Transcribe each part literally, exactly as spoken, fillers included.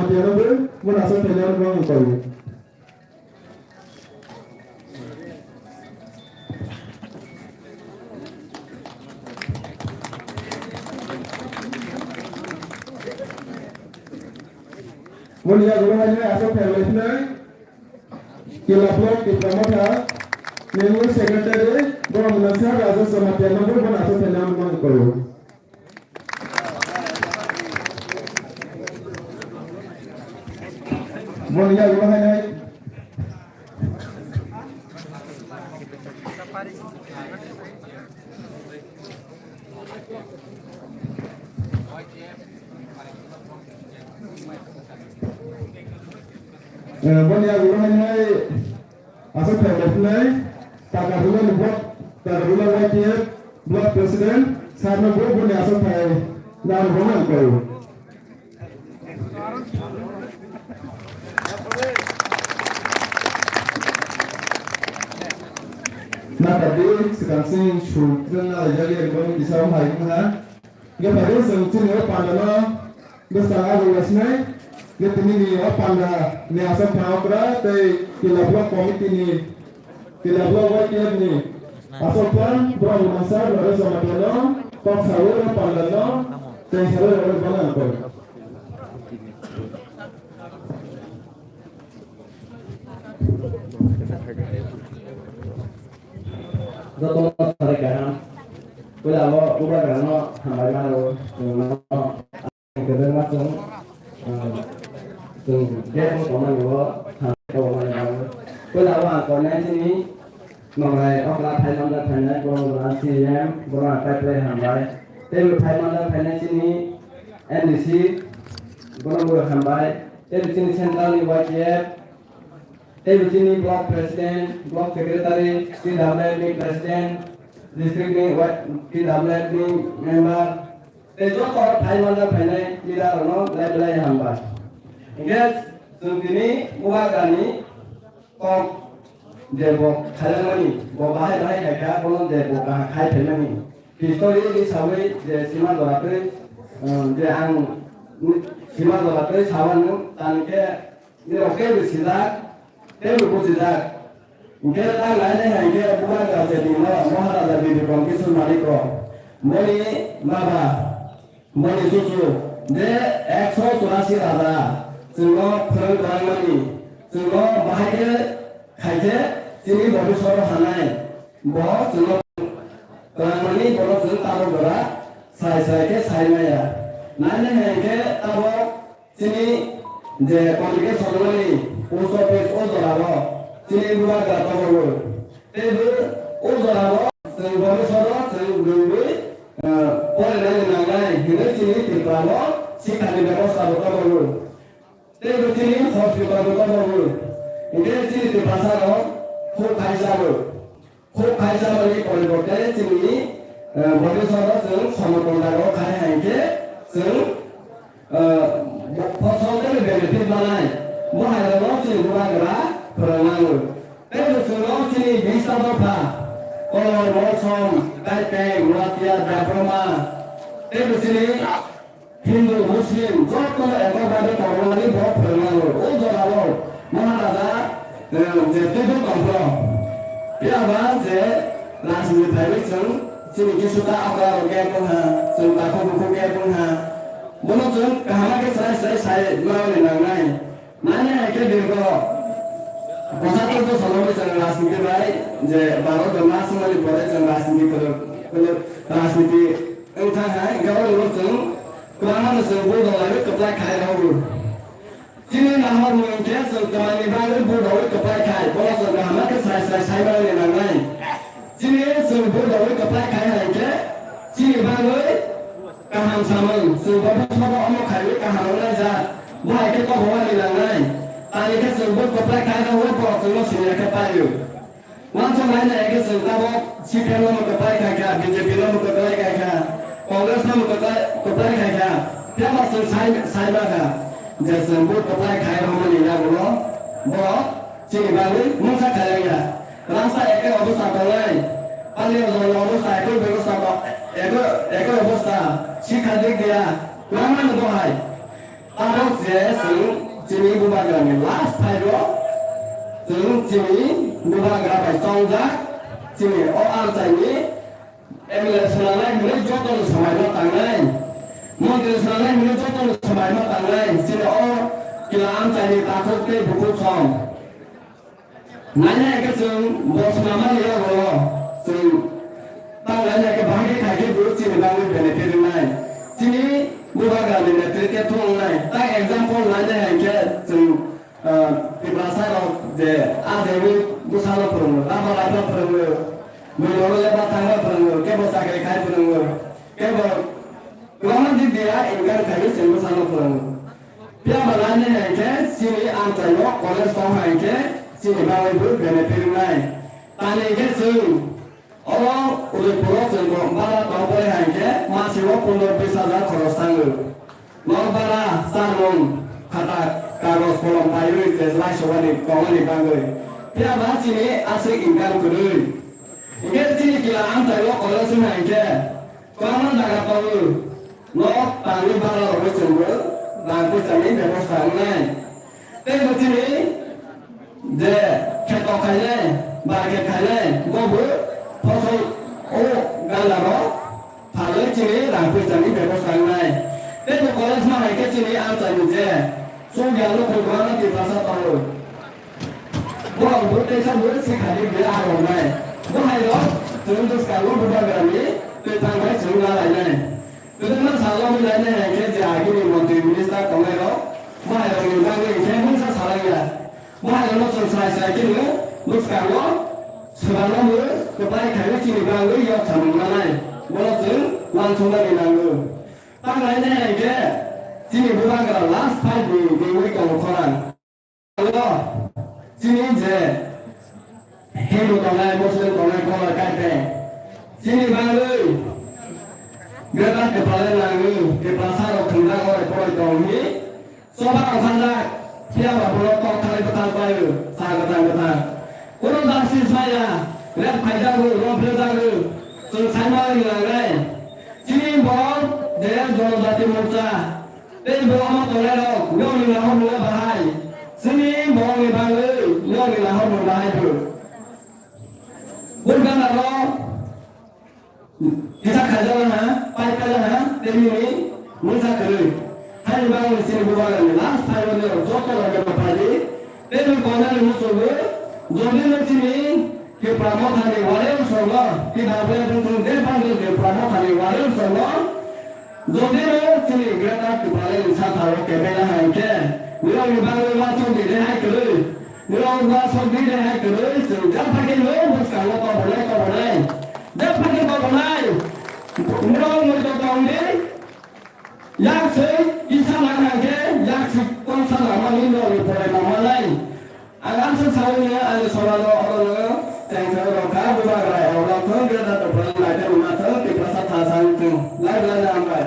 Tianabo, bo naso thainani bo ang koi. Boni yago haino aswk phailai phinai, Kila Block Tipra Motha, Member Secretary, Borok Mwnasa Raja Jamatia no bo bono aswk phailai ang koi. Boni yago haino. Eh, boni yago haino. Aswk phailai phinai, Takarjula ni block, Takarjula Y T F block president, sir no bo boni aswk phai nang bo nang koi. Nata di, swkang sing su, jeng na jali, boni kisa hai ha. Ge phai chwng chini o panda no. Bwskango abo wngya sinai, je tini ni o panda ni aswk phang okra tei Kila Block Committee ni, Kila Block Y T F ni aswk phang borok mwnasa Naresh Jamatia no kok sawi o panda no tei sawi rwui bana ang koi. Jotono sabai kaham. Puila o bubagra no hambai mano, chwng no. Kwbangma chwng, ah, chwng bag no tongmani o thang tongmani bagwi. Puila o ang konai chini nongai okla phai manjak phainai borok rwna C M borok ang kaitor hambai. Tei bo phai manjak phainai chini M D C borok bo hambai. Tei bo chini central ni Y T F, tei bo chini block president, block secretary, T W F ni president, district ni Y-, T W F ni member, tei joto phai manjak phainai leader rokno belai belai hambai. Hingkhe chwng tini bubagrani kok je bo khailangmani, bo bahai bahai khaikha, bono je bo kaham khai phaimani. History ni sawi je sima jora twi, um, je ang sima jora twi sawano, tani khe nirok teibo sijak, teibo bujijak. Hingkhe ta nainai hai khe bubagra je timo Maharaja Bir Bikram Kishore Manik rok. Boni baba, boni chuchu, je ekso churasi raja chwngno phwrwng kwrwngmani, chwngno bahai khe khai khe chini bobiswt o hanai. Bo chwngno kwrwngmani, bono chwng tabok jora sai sai khe sai maya. Nainai hai khe tabok chini je communication rwmani post office o jorao chini bubagra tabok rw. Tei bo o jorao chwng bobiswt o chwng rwngwi, eh, porinani nangnai hinwi chini Tripura o sikhani bebosta bo tabok rw. Tei bo chini hospital bo tabok rw. Hingkhe chini Tiprasa rok khuk khai chabo. Khuk khai chabani poriborte chini, eh, bobiswt o chwng somoton jaga o khai hai khe chwng, eh, bo-, bosong tei benefit manai. Bo hai rok no chini bubagra phwrwng nango. Tei bo chwng no chini bista dopha, Kolor, Molsom, Kaipeng, Muatia, Dabroma, tei bo chini Hindu, Muslim, joto ekor bhabe tongmani bo phwrwngmani. O jorao Maharaja, eh, je twibo tongphro. Phiya ba je rajniti phaiwi chwng chini kisu ta okra rok khe wngkha, chwng takhuk bukhuk khe wngkha. Bono chwng kaham khe sai sai sai mani nangnai. Nani hai khe dirgho pochattor bosor no chwng rajniti bai je Bharat dharma swngmani pore chwng rajniti kwrwk, kwrwk rajniti wngkha hai, hwnkhe oro chwng kwbangma no chwng budolaiwi kwplai khai rw. Chini nahor mung khe chwng kwmani bagwi budolwi kwplai khai, bono chwng kaham khe sai sai sai mani nangnai. Chini chwng budolwi kwplai khai hai khe chini bagwi kaham samung, chwng bo bosobo omo khaiwi kaham wngnai jak. Bo hai khe kok rwani nangnai. Tani khe chwng bo kwplai khai rw, borok chwngno siniya khe paio. Wansuk nai nai khe chwng tabok C P M no kwplai khai kha, B J P no kwplai khai kha, Congress no kwplai, kwplai khai kha. Phiya ba chwng sai, sai ma kha je chwng bo kwplai khai rw mani yagulo bo chini bagwi mungsa khairok ya. Rasta ekhe obostha tongnai, pani jol obostha ekhe bebosta to-, ekhe, ekhe obostha, sikha dik diya, kwbangma no bo hai. Tabuk je chwng chini bubagrani last fight o chwng chini bubagra bai chongjak, chini o amchaini M L A swnamnai hwnwi jotono swmaima tangnai, montri swnamnai hwnwi jotono swmaima tangnai, chini o kila amchaini takhuk tei bukhuk song. Naina khe chwng bo swnamani yago chwng ta naina khe bahai khe khai khe bo chini bagwi benefit wngnai. Chini bubagrani netrite thungnai. Ta example naina hai khe chwng, ah, Tiprasa rok je a jewi bwsano phwrwngo, raba raba phwrwngo, bwrwi rok leba thangma phwrwngo, kebo chakri khai phwrwngo, kebo kwbangma dik dia income khaiwi chwng bwsano phwrwngo. Phiya ba naina hai khe chini amchaio college tong hai khe chini bagwi bo benefit wngnai. Tani khe chwng oro Udaipuro chwng bo bara tong pore hai khe masio pondro bis hajar khoros thango. Nok bara charmung khata kagoj kolom paiwi je lai sobani tongmani bagwi. Phiya ba chini aswk income kwrwi. Hinkhe chini kila amchaio college wng hai khe kwbangma jaga tongo. Nok tangwi bara rokno chwngbo rang pwsani bebosta wngnai. Tei bo chini je kheto khainai, bar khe khainai, bobo phosol o ganda rok phalwi chini rang pwsani bebosta wngnai. Tei bo college ma hai khe chini amchaini je chwng ya nukhung kwbangma Tiprasa tongo. Borok bo teisa bo sikhani ble aroknai. Bo hai rok chwng bwskango bubagrani twi thangbai chwng lalainai. Kwbangma salo milainai hai khe je agini montri minister tongnai rok bo hai rokni bagwi khe mungsa salai ya. Bo hai rokno chwng sai sai kheno bwskango swbangno bo kwplai khaiwi chini bagwi yok samung nanai. Bono chwng uansuknani nango. Tanglainai hai khe chini bubagra last fight ni ningwi tongo khorang. Chini je Hindu tongnai, Muslim tongnai, Kholai Kaipeng. Chini bagwi Greater Tipraland nangwi, Tiprasa rok thwngjak ore poroi tong hi. Choba rok sanjak, phiya ba borok kok thani bwthang paio, sa kwthang kwthang. Kunu justice maya, rep khaijago, rong philjago, chwng saima wngwi nangnai. Chini borok je Jonojati Morcha, tei bo omo tongnai rok, nokni nahor mungna bahai. Chini borokni bagwi nokni nahor mung bahai bo. Burkana rok kisa khaijak laha, pai pai laha, tei nini mungsa kwrwi. Haini bagwi chini bubagrani last fight o nirok joto rok bebak phaidi. Tei nini koinani muchungo, jodi no chini Tipra Mothani warriors rokno, T W F wngthung je bangwi Tipra Mothani warriors rokno, jodi no chini Greater Tipraland ni saka o kebeng laha hinkhe, nirokni bagwi uansukni rehai kwrwi, nirok uansukni rehai kwrwi, chwng jepha khe no bwskango kobonai kobonai, jepha khe kobonai, nirok muitu tongdi. Yak se kisa nang nang khe, yak se kongsa nang mani nokni pore nang manai. Ang aswk saui no ani sora no oro no teng teng rok kha, bubagra rok thung, Greater Tipraland nai thung, ma thung, Tiprasa tha sa wng thung. Lai lai na hambai.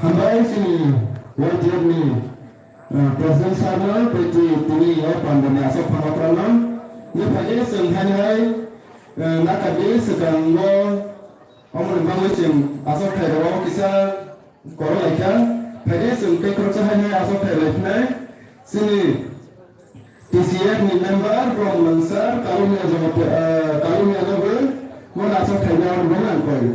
Hambai chini Y T F ni, eh, President sir no, tei tini o pandani aswk phano kwrwng no. Ni phaidi chwng thani hai, eh, nakadi swkang no. Omoni bagwi chwng aswk khairok kisa korok laikha. Phaidi chwng tei khoroksa haino aswk khai laiphinai. Chini T C F ni member Bromwang sir, Kalunia Jamatia, ah, Kalunia nogwi, bono aswk khaina rwmani ang koi.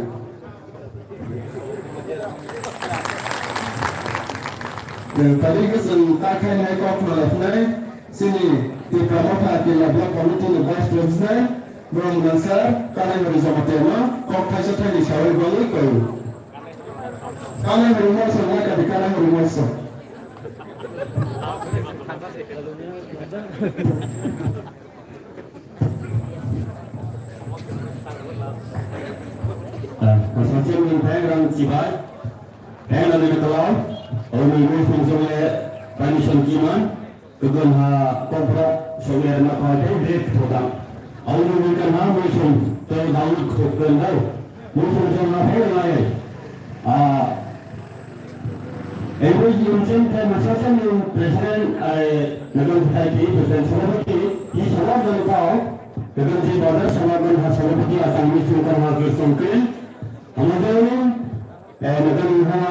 Phaidi khe chwng ta khainai kok khna laiphinai. Chini Tipra Motha Kila Block Committee ni Vice President, Bromwang sir, Kanai Hori Jamatia no kok thaisa thaini sawi bagwi koi. Kanai Hori Motha, Kanai Hori Motha. Kasam sini peng rang chibai, peng rang ni kalau, orang ni mui sung sung le, kami sung kiman. Kwbangha kokborok songya rwna phai tei bek thoda. Aboni wngkha ha muisung tei dawi khuk kwrwng dao. Muisung songna phai rwnai. Ah, Ebo Yimchen tei Masasani president, ai, Nagan Thai T president Sabapati, hi sabha dal kao, Nagan Thai Bazar Sabha Dal ha Sabapati asang muisung kar ha kwrwng song kwrwng. Hama dal ni, eh, Nagan ha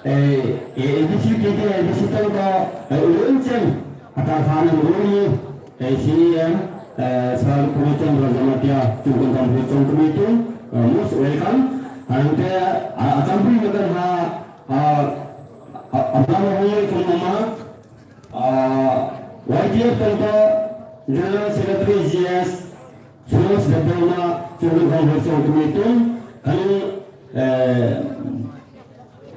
Eh, eh, A D C, T T A D C tongko, eh, ulo cheng, ata khana muruni, eh, C E M, eh, Sir Purchandra Jamatia, Chukun Kampur Chong Committee, eh, most welcome. Hangte, ah, achampui makan ha, ah, ah, abdama hoye kong mama, ah, Y T F tongko, General Secretary G S, Suresh Debbarma, Chukun Kampur Chong Committee, kani, eh,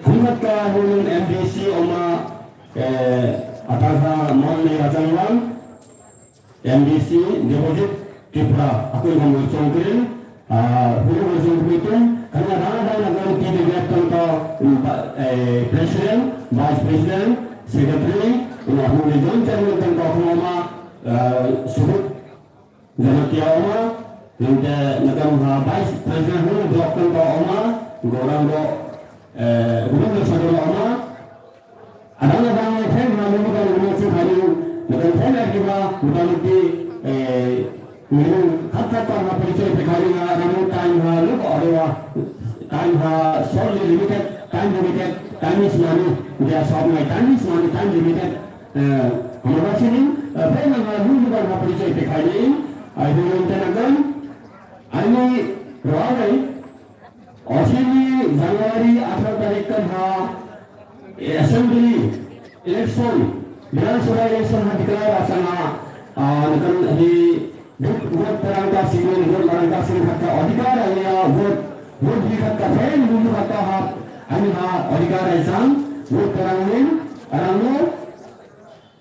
Hamkhatka Women M D C oma, eh, Atarha Molni Rajangwang, M D C Debojit Tripura, Akun Hamul Chongkring, ah, Hulu Hamul Chongkring, Kanya Dana Dana Gong T D F Tongto, eh, President, Vice President, Secretary, Ina Hamul Joint Chairman Tongto Khumama, eh, Subut Jamatia oma, nangte nakam ha Vice President hwn block kan ba oma, gorang bo, eh, gubun sakoro oma. Adang adang fan ha mulu kan gubun si hari, nakam fan lagi ba, motamuti, eh, mulu khat khat tang ha porichoy pekhari na, ramu time ha, look arewa, time ha, shortly limited, time limited, time is money, they are short my time is money, time limited. Eh, hamara sini, eh, bai nang ha, nung bukan ha porichoy pekhai ni, ai nung nung tenang kan, ani rawai, osini January atharo tarik kan ha, eh, assembly election, Bidhan Sabha election ha declare asana, ah, kan di Vote, vote perang ta sini, vote marang ta sini khatta adhikar aya, vote, vote di khatta fan, vote khatta hap, ani ha adhikar ai sang, vote perang ni, arang no,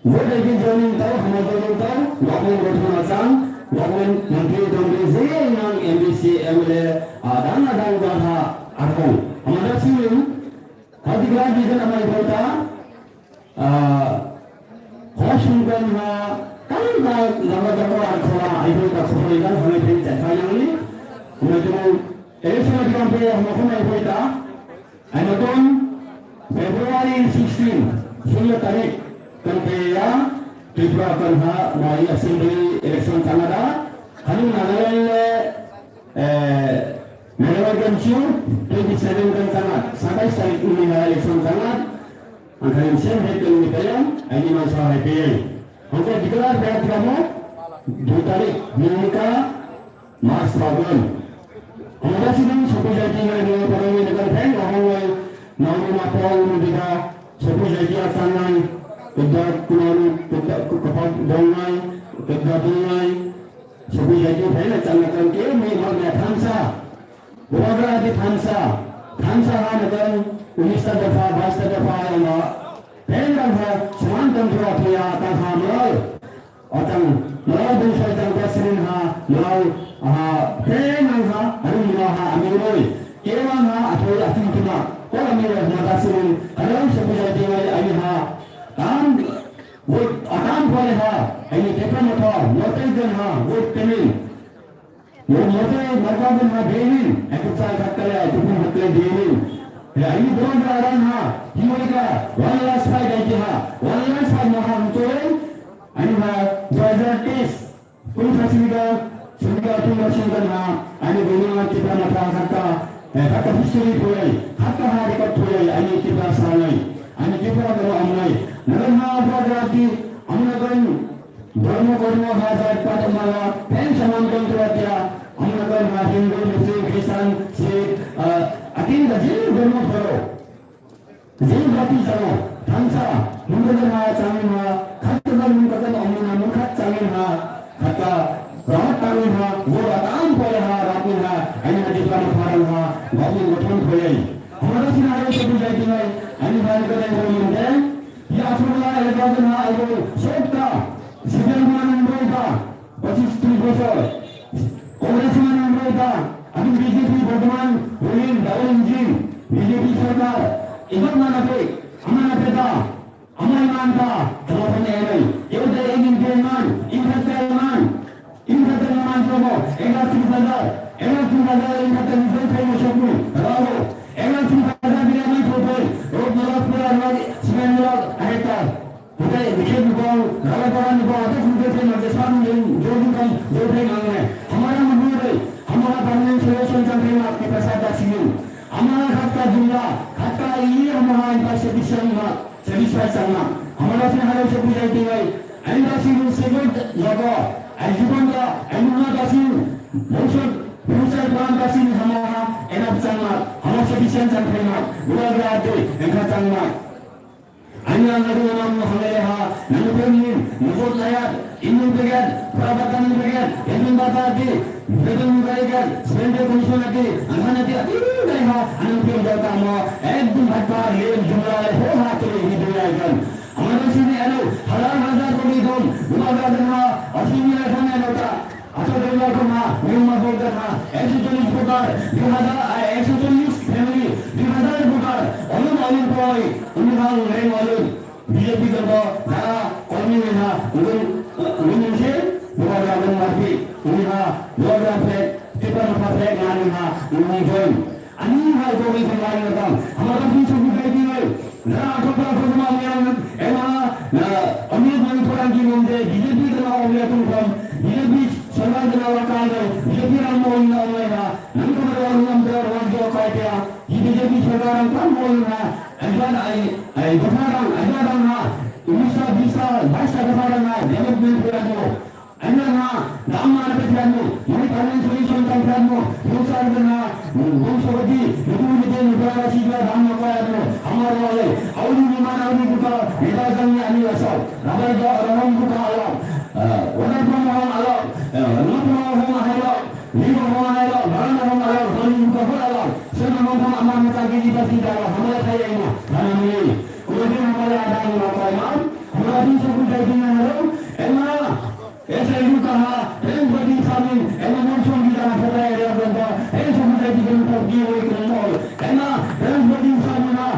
vote ai ke joining tau, hama joining tau, government gotho na sang, government mantri tongri je nang M D C, M L A, adang adang bar ha, arong, hamada sini, adhikar di kana mai khatta, Ah, hosung kan ha, kan ka lama jaga ar khola, ai hoi ka khoi kan hoi phen cha khai yang ni. Hoi tu, eh, sima di kan pe hama khon ai hoi ta. Ai na ton, February sixteen, sullo tarik, kan pe ya, Tripura kan ha, mai assembly election changa da. Hanu Nagaland le, Eh, Meghalaya kan chu twenty seven kan changat, satais tarik ni ha election changat, angkha same date kan ni payam, aini mansa hai payai. Hongko declare payat kamo, dui tarik, Monika, March problem. Hongko sidang sopi jati ngai ni parang ni kan payam, ahong ngai, nauni mapra unu dida, sopi jati asangai, kedda kunani, kedda kukapak dongai, kedda dongai, Sopi jati phaina chana kan ke mi ma me thansa. Bubagra adi thansa. Thansa ha nakan unista dopha, baista dopha ama. Phaina ha swan tantro athiya ta ha malai. Atang malai dun sai tang ta sinin ha malai ha phaina ha aru ma ha ami roi. Kewan ha athoi atung tuma. Kol ami roi ma ta sinin. Kalau sopi jati ngai ami ha. Tam, wot atam pore ha. Ani kepa motha. Motai den ha. Wot temin. Yo mote marga bin ha benin, ekut sai khatkale, ekut bin khatkale benin. Ya, ini borok aran ha, himolika, one last fight aiki ha, one last fight maha mutoren, ani ha, dua hajar teis, kun khasimiga, simiga, kun khasimiga ha, ani benin ha, Tipra Motha khatka, eh, khatka history thulai, khatka ha record thulai, ani Tipra sanai, ani Tipra kono amnai. Nagan ha, borok aran di, amna kono, Dhormo kormo ha jat pat mala, phen saman tongtwatya, amna korma Hindu, Muslim, Christian, Sikh, ah, akin da jini dhormo pharo. Jini bati chano, thansa, mungkha ha, changin ha, khatta mungkha omna mukhat changin ha, khatta rahat tangin ha, gora tam pore ha, ratin ha, ani ha dipra pharang ha, gopin gothon khoyai. Hamara sina ha sabu jai dinai, ani ha ni kadai ho mungkha. Yathula elga gana aibo sokta, C P M manang roita, pachis tris bosor, Congress manang roita, aboni B J P bortoman ruling double engine, B J P sorkar, ebak mana pe, amana peta, amai manta, tama tama enai, eu dai engin pe man, infrastructure man, Infrastructure mantrogo, egar tris hajar, egar tris hajar infrastructure nijai thaino sokni, rago, egar tris hajar bini amai thopoi, road nolak pura nolak, cement nolak, arekta. Hutai, bikhe nubong, rala para nubong, ate khunde thai nolak, sam jeng, jodi kam, jodi thai nolak. Hamara manhu dei, hamara permanent solution chang thai nolak, kita sada sini. Amara khatta Jumla, khatta i hamo ha inta satisfaction ma, satisfaction ma. Hamara sin haro se bujai tingai. Ainda si ru se ru jago. Ai jibon da, ai nuna da si. Bosor, bosor plan da si hamo ha, ena changma. Hamo satisfaction chang thai ma. Gura gura ate, enka changma. Ani ang adu nam hangale ha, nang pun ni, nubot layat, inung pegan, prabatan pegan, edun bata ati, bedun pegan, spende commission ati, anhan ati, ati dai ha, anung pun jata mo, ekdum bhakpa, le jumla le ho ha tuli hi dunia ikan. Amara sini anu, hazar hazar kori dom, dua gadan ha, asini le thane lota. Acha dengla koma, nengma bolta kha, ekso chollish voter, dui hazar, ah, ekso chollish family, dui hazar voter, olum olum poi, uni ha reng olum, B J P dol ko, jara, kolmi ni ha, ulum, ulum ni se, buka jagan marpi, uni ha, buka jagan flag, tipa napa flag, nani ha, uni join. Ani hai kok ni thang lai na tang. Hamar ka phi sugu kai di lai. Na athok ka athok ma yang ema na ami mani thorang ki nom de B J P ka na om le tung kham. B J P sarkar ka na wa kai lai. B J P ram mo na om lai na. Nang ka ma ram nam de ram jo kai te. Ye B J P sarkar ram kam mo na. Aja ai ai dopha ram aja ram na. Unisa bisa baisa dopha ram na. Development pura jo. Anya na, dam na pe thiamo, mui tamu sui sui tang thiamo, mui sar na, mui sogodi, mui mui de mui bara si ga dam na pa mo, amar wale, auni ni man auni buka, neta jang ni ani asal, rabai ga rahong buka alam, eh, wadar pa mohong alam, eh, not mohong alam, ni mohong alam, bara mohong alam, honi buka hor alam, sena mohong amar neta gi ita si ga alam, hamare khai aina, hana mui, kula din hamare ada ni ma pa imam, hamare din sobu jai din na haro, ena, Ese luka ha, en badi samin, ena mon song di dana photo area benda, en song di di benda di wei kong mol, ena, en badi samin ha,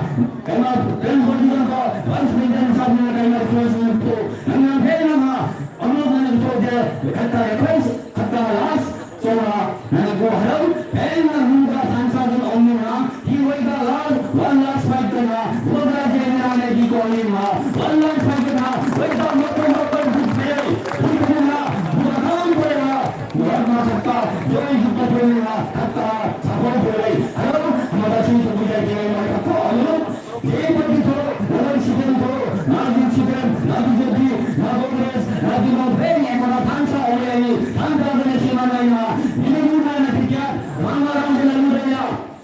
ena, en badi benda, vice president samin ha, ena, close to, ena, ena ha, ano mana to je, kata ekos, kata last, so ha, nana go haram, ena, luka thansa din omni ha, He wake the Lord, one last fight the ha, Buddha Jainara ne di koli ha, one last fight the ha, wake the Lord, Lord, Lord, good day, good day ha, Buddha kam kore ha, Buddha ma sakta, joi jukta kore ha, sakta, sakol kore, hello, hamara sing se bujai de, ma sakta, hello, je party thoro, Nalai Siteng thoro, na D C P M, na B J P, na Congress, na Dimok, hey, ekona thansa ole ani, thansa bole sima nai ha, bini muna na tikya, rama ram de na mudaya.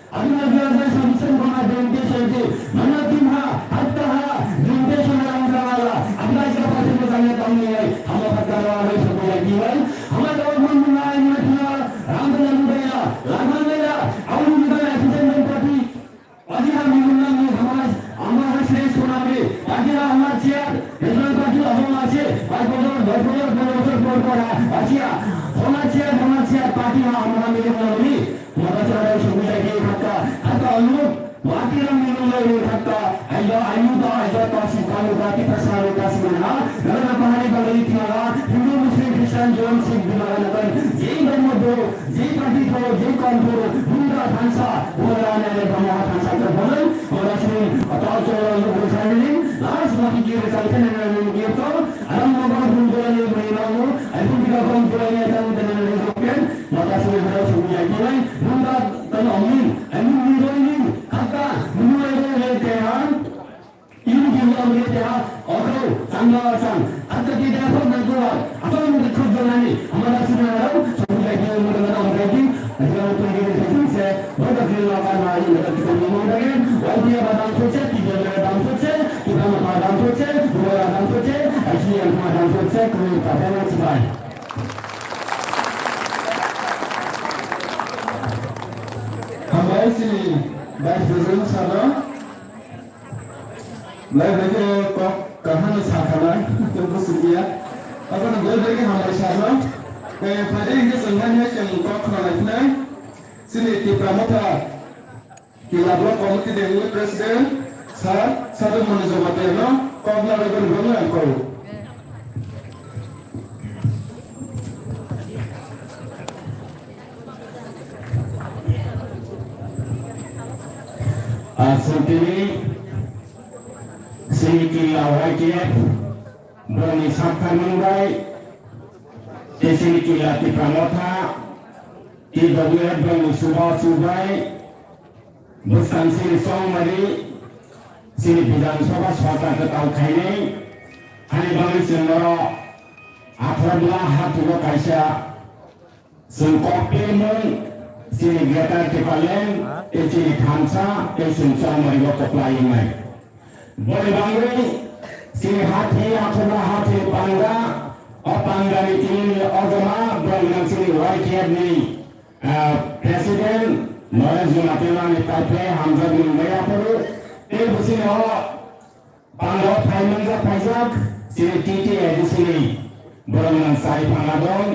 Aduna dua hajar sabbish gona dente soite, mana timha, haptaha, dente sona rangala, aduna ika pasi mo janya tamni ai, hama hapta rawa mai sobo ya diwai, hama dawa mon muna ai muna tima, rangala mudaya, lama mela, aunu mudaya, kisen men pati, pati ha minun nang ni hama, hama ha sres sona me, pati ha hama chia, National Party of Home Asia, five bojor, dos bojor, pondro bojor por por ha, asia, homa chia, homa chia, pati ha, hama ha minun nang ni, Mata sara sugui jai di khatta, khatta alu, wati rang ni nung lai ni khatta, ayo ayu da ayo pasi kalu da kita selalu kasih mana, nana pahari bagi tiara, Hindu Muslim Christian Juang Sikh di mana nakan, jai dharma do, jai party tho, jai kaum tho, Buddha thansa, Buddha ne ne brahma thansa ke bolai, mata sini, atau colo lu bolai ni, last mati kiri kali kene ne ne kiri to, alam mabang Buddha ne beri lalu, ayu kita kaum Buddha ne kan kene ne kan, Mata suri horo suri jai tulai, nungka tano min, ani niroi ni, kata, niroi ni le teha, ini di lo le teha, oko, tangga sang, kata di teha, nang kuat, apa yang kita kerja nani, amara suri horo, suri jai tulai, mudah mudahan om jai tulai, aja orang tu dia tu se, berkat dia lah kan hari, berkat kita ngomong dengan, wajib dia badang sose, tidak ada badang sose, kita mau badang sose, dua badang sose, aji yang badang sose, kami tak ada sipai. Hambai chini Vice President sir no. Belai belai khe kok kaham ni sa khanai, tei busu ya. Abo no belai belai khe hambai sir no. Kaya phai de hingke chwng hai hai chwng kok khna lai phinai. Chini Tipra Motha Kila Block Committee ni President Sir Sadhu Mani Jamatia no kok na bai bani bangwi ang kok. Aswk tini chini Kila Y T F boni sakthar mung bai tei chini Kila Tipra Motha T W F boni chuba chubai Bwskang chini chongmani chini Bidhan Sabha sorkar kwtal khainai, ani bagwi chwng oro atharo bwla ha thugo kaisa chwng kok pemung chini Greater Tipraland tei chini thansa tei chwng chongmani bo kwplai wngnai. Boni bagwi chini hathi atharo hathi panda o pandani tini ojoma borok nang chini Y T F ni Ah, President Noresh Jamatia ani taiphlai hamjakmung bai aphuru, tei bwswk o pando phai manjak phaijak, chini T T A D C ni borok nang chai phangadong,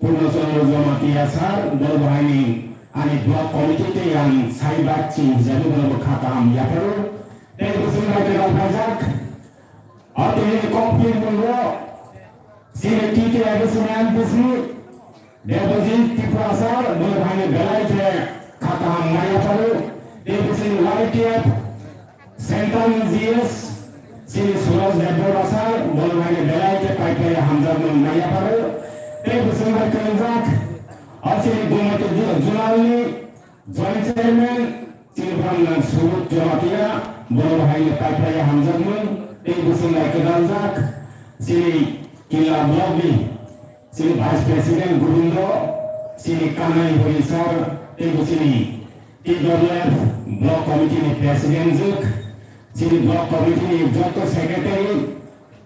Purno Chandra Jamatia sir, borok haini ani block committee tei ang sai bak chini hisabe borok kha kaham yaphuru, tei bwswk bai tei rok phaijak, o tini ni kok phir mungbo, chini T T A D C ni M P C, Debojit Tiprasa, bwrwi phaini belai khe kha kaham nai yapharu. Tei bising Y T F Central G S, chini Suraj Debbarma sir, bwrwi phaini belai khe pai pai hamjakmung nai yapharu. Tei bising bai kwngjak, o chini Gumati Zonal ni Joint Chairman, chini Brahman Suraj Jamatia, bwrwi phaini pai pai hamjakmung, tei bising bai kwdaljak, chini Killa Block ni Chini Vice President Gobindo, chini Kanai Hori sir, tei bo chini T W F Block Committee ni President juk, chini Block Committee ni joto Secretary,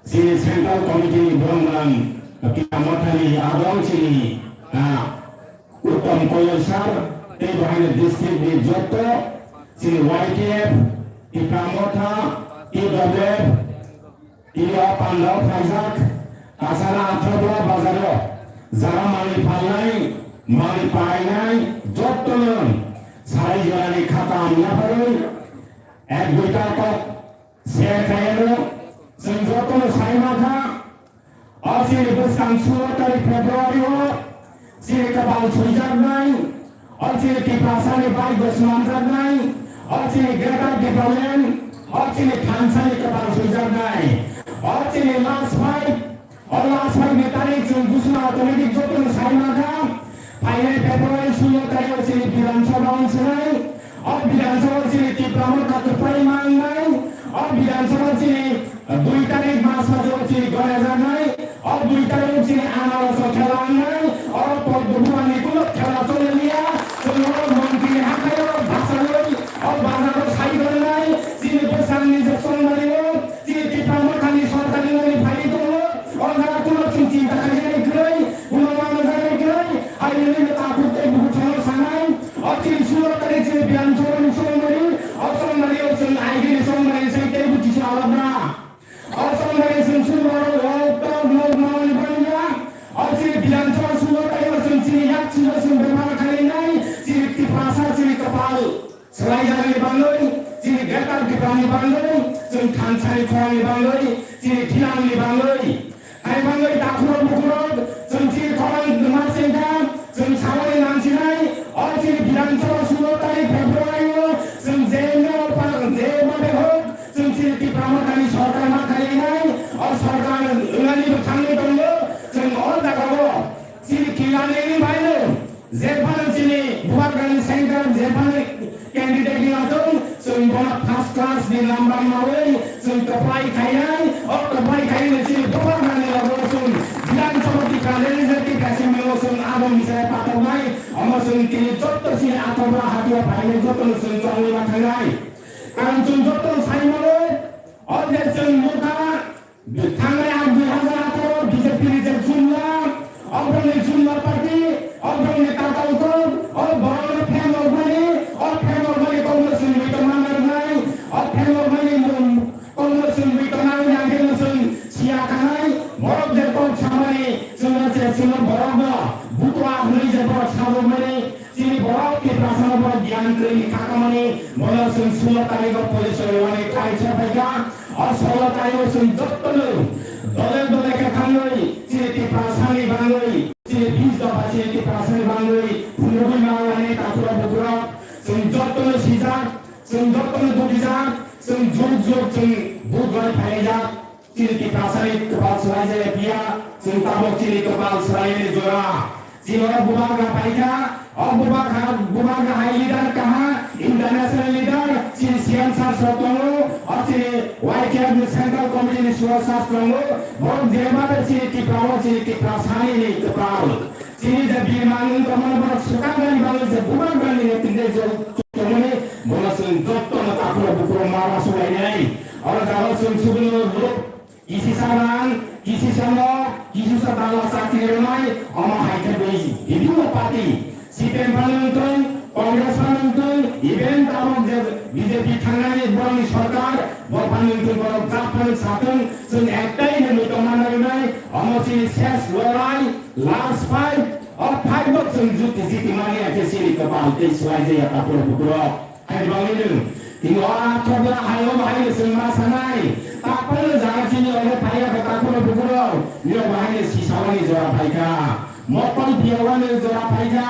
chini Central Committee ni borok gwnang Pita Mothani adong chini, ah, Uttam Koyal sir, tei bo haino district ni joto chini Y T F, Pita Motha, T W F, Tini o pandao phaijak, Kasana Atharbla bazaro jara manwi phalnai, manwi painai, jottono sarai jorani khata hamya pharwi, ek duita kok share khaiyano, chwng jottono sai mankha, o chini bwskang sulo tarik February o, Chini kwpal swijaknai, o chini Tiprasani bai bo swnamjaknai, o chini Greater Tipraland, o chini thansani kwpal swijaknai, o chini last fight, o last fight ni tarik chwng Bhushan automatic jotono sai mankha, phainai February sulo tarik o chini Bidhan Sabha wngsinai, o Bidhan Sabha chini Tipra Motha kwplai mangnai, o Bidhan Sabha chini Dui tarik mas maso chini gona janai, o dui tarik chini anaro so khela wngnai, o Poddo Buani kuno khela chole liya, chwng o montri ni hakhai o bachai, o bazar o sai tongnai, chini bwsang ni je songmani o, chini Tipra Motha ni sorkar ni nani phai tongo, o jaga kuno chwng chinta khainai kwrwi, kuno mano janai kwrwi, hai nini takhuk tei bukhuk sanai, o chini sulo tarik chini Bidhan Sabha ni songmani, o songmani o chwng aigini songmani sai tei buti se alabra. O songmani chwng chwng borok wall tok nok manwi baniya. O chini Bidhan Sabha sulo taio chwng chini yak chwngno chwng bebhar khainai. Chini Tiprasa chini kwpal swlaijakni bagwi, chini Greater Tiprani bagwi, chwng thansani khorangni bagwi, chini thinangni bagwi. Hai bagwi takhurok bukhurok chwng chini khorang ma chengkha. Chwng saboni nangsinai, o chini Bidhan Sabha sulo tarik February o chwng je no pa-, je mate hok, chwng chini Tipra Mothani sorkar ma khainai, o sorkar wngnani bwkhangni tongo, chwng o jagao chini Killarneyni baino, jephano chini Bubagrani center, jephano candidate ni atong, chwng bono first class ni number mawi, chwng kwplai khainai, o kwplai khainai chini Bubagrani logo chwng Bidhan Sabha Tipra Legislative Assembly o chwng abo misai patoknai, omo chwng tini jotto chini Atharbla hatio phainai jotto no chwng chongwi ma thangnai. Karon chwng jotto sai mano, o je chwng motha, Thangnai ang dui hazar atharo B J P ni je jumla, obroni jumla party, obroni tata utok, o borokno phemokmani, o phemokmani kokno chwng muitonma narwknai, o phemokmani mung kokno chwng muitonma wngya hwnkhe chwng siya thangnai, borok je kok samani, chwngno je chwngno borokno butwa hwnwi je borok sajokmani, Chini borok Tiprasano borok giyan kwrwi ni khakamani, bono chwng sulo tarigo police rwmani kaisa phaikha. O sulo tarigo chwng jottono dole dole khe thangwi chini Tiprasani bangwi, chini bis dopha chini Tiprasani bangwi phunugwi manani takhurok bukhurok chwng jottono sijak, chwng jottono dukijak, chwng jug jug chwng buk bai phaijak. Chini Tiprasani kwpal swlai jaya phiya, chwng tabuk chini kwpal swlaini jora. Chini o bubagra phaikha, o bubagra, bubagra hai leader kaha, International leader, chini C M sir sok tongo, o chini Y K F ni Central Committee ni suo sir tongo, borok jeba bai chini Tipra o chini Tipra sani ni kwtal. Chini je bimang wng tongmani borok swkang gani bagwi je bubagrani netrite je tongmani, bono chwng jottono takhuk bukhuk mara swlainai. Oro jaga chwng suguno look Kisi saman, kisi samo, kisi sa dala chakri rwnai, omo hai khe bai bibhinno party, C P M phano wngthung, Congress phano wngthung, even tabok je B J P thangnani borokni sorkar, bo phano wngthung, borok jak phano sathung, chwng ektai hinwi tongma narwknai, omo chini ses lorai, last fight, o fight bo chwng juti jiti mani ya khe chini kwpal tei swlai jaya takhuk bukhuk. Hai bangwi nwng tini o athokla hai o bahai no chwng ma sanai. Tapal no jaga chini obo phaiya khe takhuk bukhuk rok. Nini o bahai no sisawani jora phaikha. Mokol biyawani jora phaikha.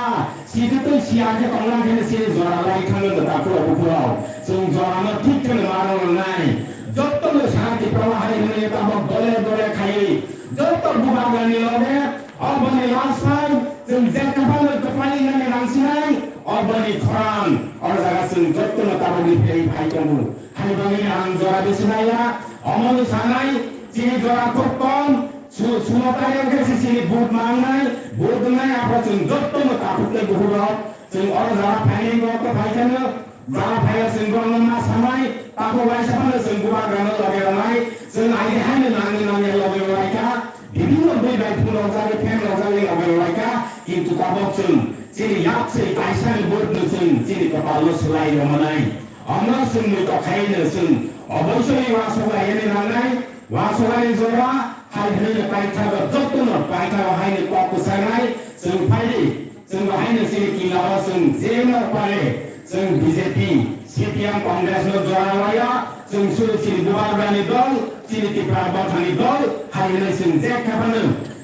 Sitwtwi siya khe tonglang khe sini jora lai thangwi no takhuk bukhuk rok. Chwng jora no thik khe no ma rwnai. Jotto no santi prawa hai hwnwi tabok dole dole khai. Jotto bubagrani loge Oboni last time, chwng je kaphano kwplai nani rang sinai, oboni khorang, oro jaga chwng jottono tabukni phai phai tongo. Hai bangwi ang jora bisi naiya, omono sanai, chini jora khub kom, su-, sumo tario khe si chini vote mangnai, vote wngnai, aphro chwng jottono takhuk tei bukhuk rok, chwng oro jaga phainai bo khe phai kheno, Jara phaiya chwng borokno ma sanai, tabuk waisa phano chwng bubagrano loge rwnai, chwng aidi haino nangni nangya loge rwlaikha, bibhinno bui bai phunukjagwi, phenrokjagwi loge rwlaikha, kintu tabuk chwng chini yakswi kaisani vote no chwng chini kwpalno swlai rwmanai. Omo chwng muitok khaino chwng oboisoi uansuk laiyani nangnai, uansukani jora hai hwnwi paithago jottono paithago haino kok kwchangnai chwng phaidi. Chwng bo haino chini kila o chwng jeno pare, chwng B J P, C P M, Congress no jora laiya, chwng suru chini bubagrani dol, chini Tipra Mothani dol, hai hwnwi chwng je khe phano,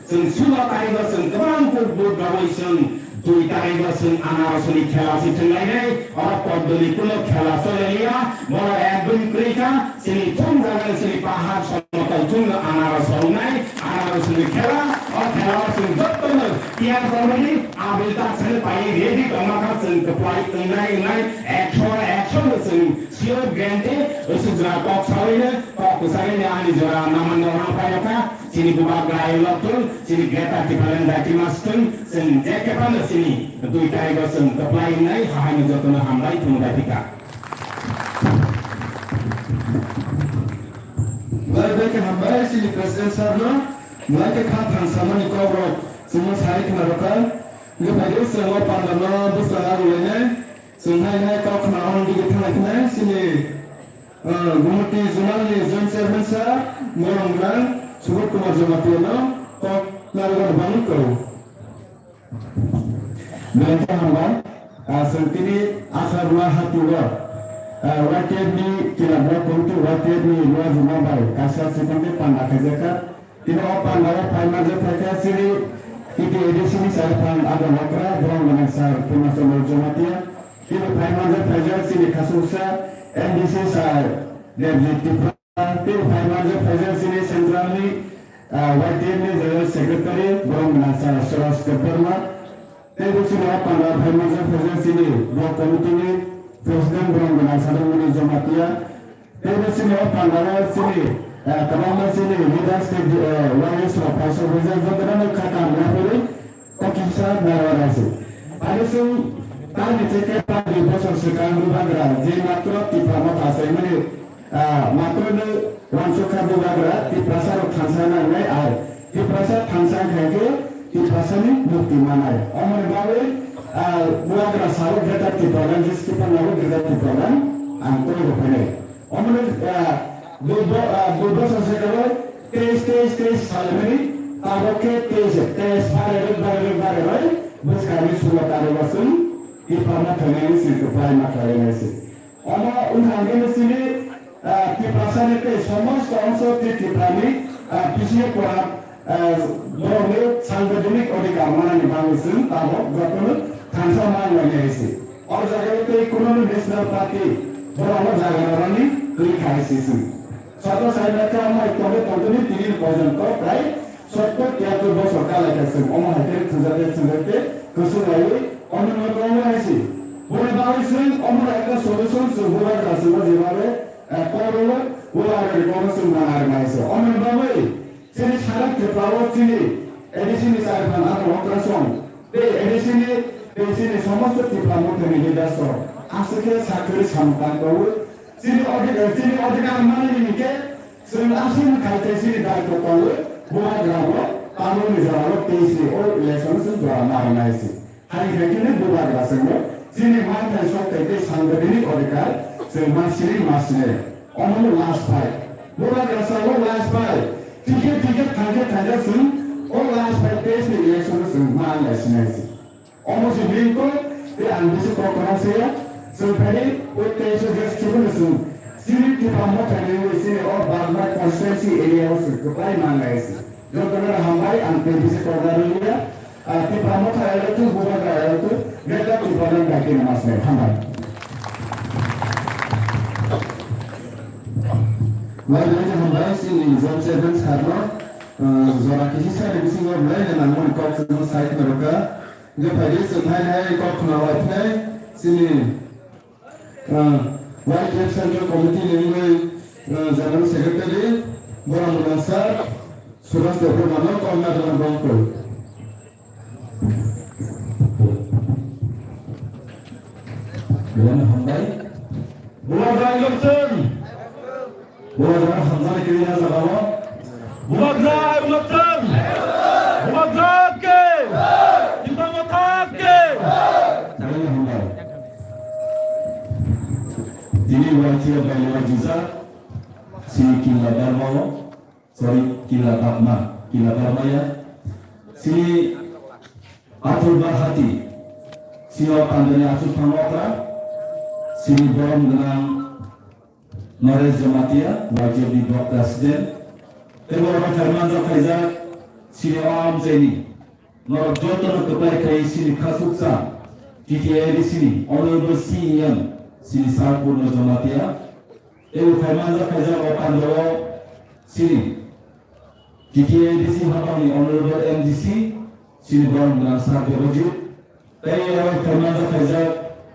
chwng sulo tarigo chwng kwbang kuk vote rwui chwng dui tarigo chwng anarosni khela si thwnglainai, oro Poddoni kuno khela choleliya, borok ekdom kwrwi kha, Chini thum jaga chini pahar somotol thumno anaros wngnai, anaros ni khela, o khela o chwng jottono tiyar komani abil tak sani pai ready tongma kha chwng kwplai wngnai wngnai ekso ekso no chwng sure guarantee usuk jora kok sawi no kok kwchangwi ni ani jora naman no rang pai kha chini bubagra ayuk lok thung chini greater Tipraland daiti mas thung chwng je khe phano chini dui tarigo chwng kwplai wngnai hahai no jottono hambai thung bai phi kha. Belai belai khe hambai chini president sir no, belai khe kha thang samani kok rok chwngno sai khna rwkha. Hwnkhe phaidi chwng o panda no bwswk arwlainai, chwng hai hai kok khna hwn dige thangna khnai chini, ah, Gumoti zonal ni joint chairman sir, borok gwnang Subodh Kumar Jamatia no kok narwkna bagwi kok. Belai khe hambai, ah, chwng tini Asarma hati o, ah, Y T F ni kila block committee, Y T F ni Luajima bai kaisa chikon tei panda khaijak kha. Tini o panda o phai manjak phaikha chini T T A D C ni sir phang Adong Okra, borok gwnang sir Purna Chandra Jamatia. Tini phai manjak phaijak chini khasuksa M D C sir Debjit Tripura. Tei phai manjak phaijak chini central ni, ah, Y T F ni general secretary borok gwnang sir Suraj Debbarma. Tei bo chini o panda phai manjak phaijak chini block committee ni president borok gwnang Sadamoni Jamatia. Tei bo chini o panda o chini, ah, kwbangma chini leaders tei, ah, Y S rok phai sok phaijak jotono no kha kam yapharwi Kokisa narwara se. Ani sung tani cheke ta dui bosor swkang bubagra je matro Tipra Motha achaimani, ah, matro no wansukha bubagra Tiprasa rok thansa nangnai ar Tiprasa thansa khai khe Tiprasa ni mukti manai. Omoni bagwi, ah, bubagra sabo Greater Tipraland, G S T P nabo Greater Tipraland ang twi rw phainai. Omoni, ah, dui bo-, ah, dui bosor se kebo teis, teis, teis salmani, tabok khe teis, teis bare rok, bare rok, bare rok, bwskangni sulo taro basung, Tipra Motha ni sing kwplai ma khlai nai se. Omo wngkha hwnkhe chini, ah, Tiprasa ni tei somosto ongso tei Tipra ni, ah, P C A pora, ah, borok ni sangbidhanik odhikar manani bagwi chwng tabok jotono thansa ma nai nai se. O jaga o tei kuno no National Party borok no jaga rwmani twi khai sisi. Soto sai naka mai tongwi tongtoni tini porjonto prai sottor tiyattor bosor kalai kha chwng omo hai khe thwngjak khe thwngjak khe kwchwng laiwi omo no tongo hai si. Boni bagwi Chwng omo ekta solution chwng bubagra chwngno jebare, eh, call rwwi, bubagrani kokno chwng nang ari nai se. Omoni bagwi chini sara Tripura o chini A D C ni chari phan ano okra song tei A D C ni tei chini somosto Tripura mothani leaders rok aswk khe sakri samung tang bawi chini odhikar, chini odhikar manwi ni hwnkhe chwng aswk khai tei chini daitw tongo bubagra bo tamoni jora o tei chini o election o chwng jora nai nai se. Hai khe khe bubagra chwngno chini manthai sok tei tei sangbidhanik odhikar chwng ma sini ma sini. Omo no last fight. Bubagra sa o last fight. Thikhe thikhe thangkhe thangkhe chwng o last fight test ni election no chwng ma lai sinai se. Omo se main ko tei ang bisi kok kwrang se ya. Chwng phani o test o just chwng no chwng chini Tipra Motha ni chini o Bagma constituency area o chwng kwplai ma lai se. Jotono hambai ang tei bisi kok kwrang ya. Ah, Tipra Motha L two, Bubagra L two, Greater Tipraland bai khe masne hambai. Wai wai khe hambai, chini Zone Chairman sir no, ah, jora kisi sari bisingo belai le nangmani kok chwngno sai khna rwkha. Hingkhe phaidi chwng hai hai kok khna wai phnai, chini Ah, Y T F Central Committee ni wngwi, ah, General Secretary, borok mwnang sir, Suraj Debbarma no kok nagwlak bongkol. Belai no hambai. Bubagra Ayuk Lokchwng. Bubagra hamjani kiri na jaga o. Bubagra Ayuk Lokchwng. Bubagra ke. Tipra Motha ke. Belai no hambai. Tini Y T F bai no jisa. Si kila darma o. Sorry, kila darma. Kila darma ya. Si Athur Bahati. Si o pandani athur thang okra. Si borom gwnang. Naresh Jamatia, Y T F ni block president, tei borok bai khaimanja khaijak, chini o amchaini, norok jotono kwplai khai chini khasuksa, T T A D C ni Honorable C E M, chini Sir Purno Jamatia, tei bo khaimanja khaijak o pandao chini T T A D C hapangni Honorable M D C, chini borok gwnang Sir Debojit, tei oro khaimanja khaijak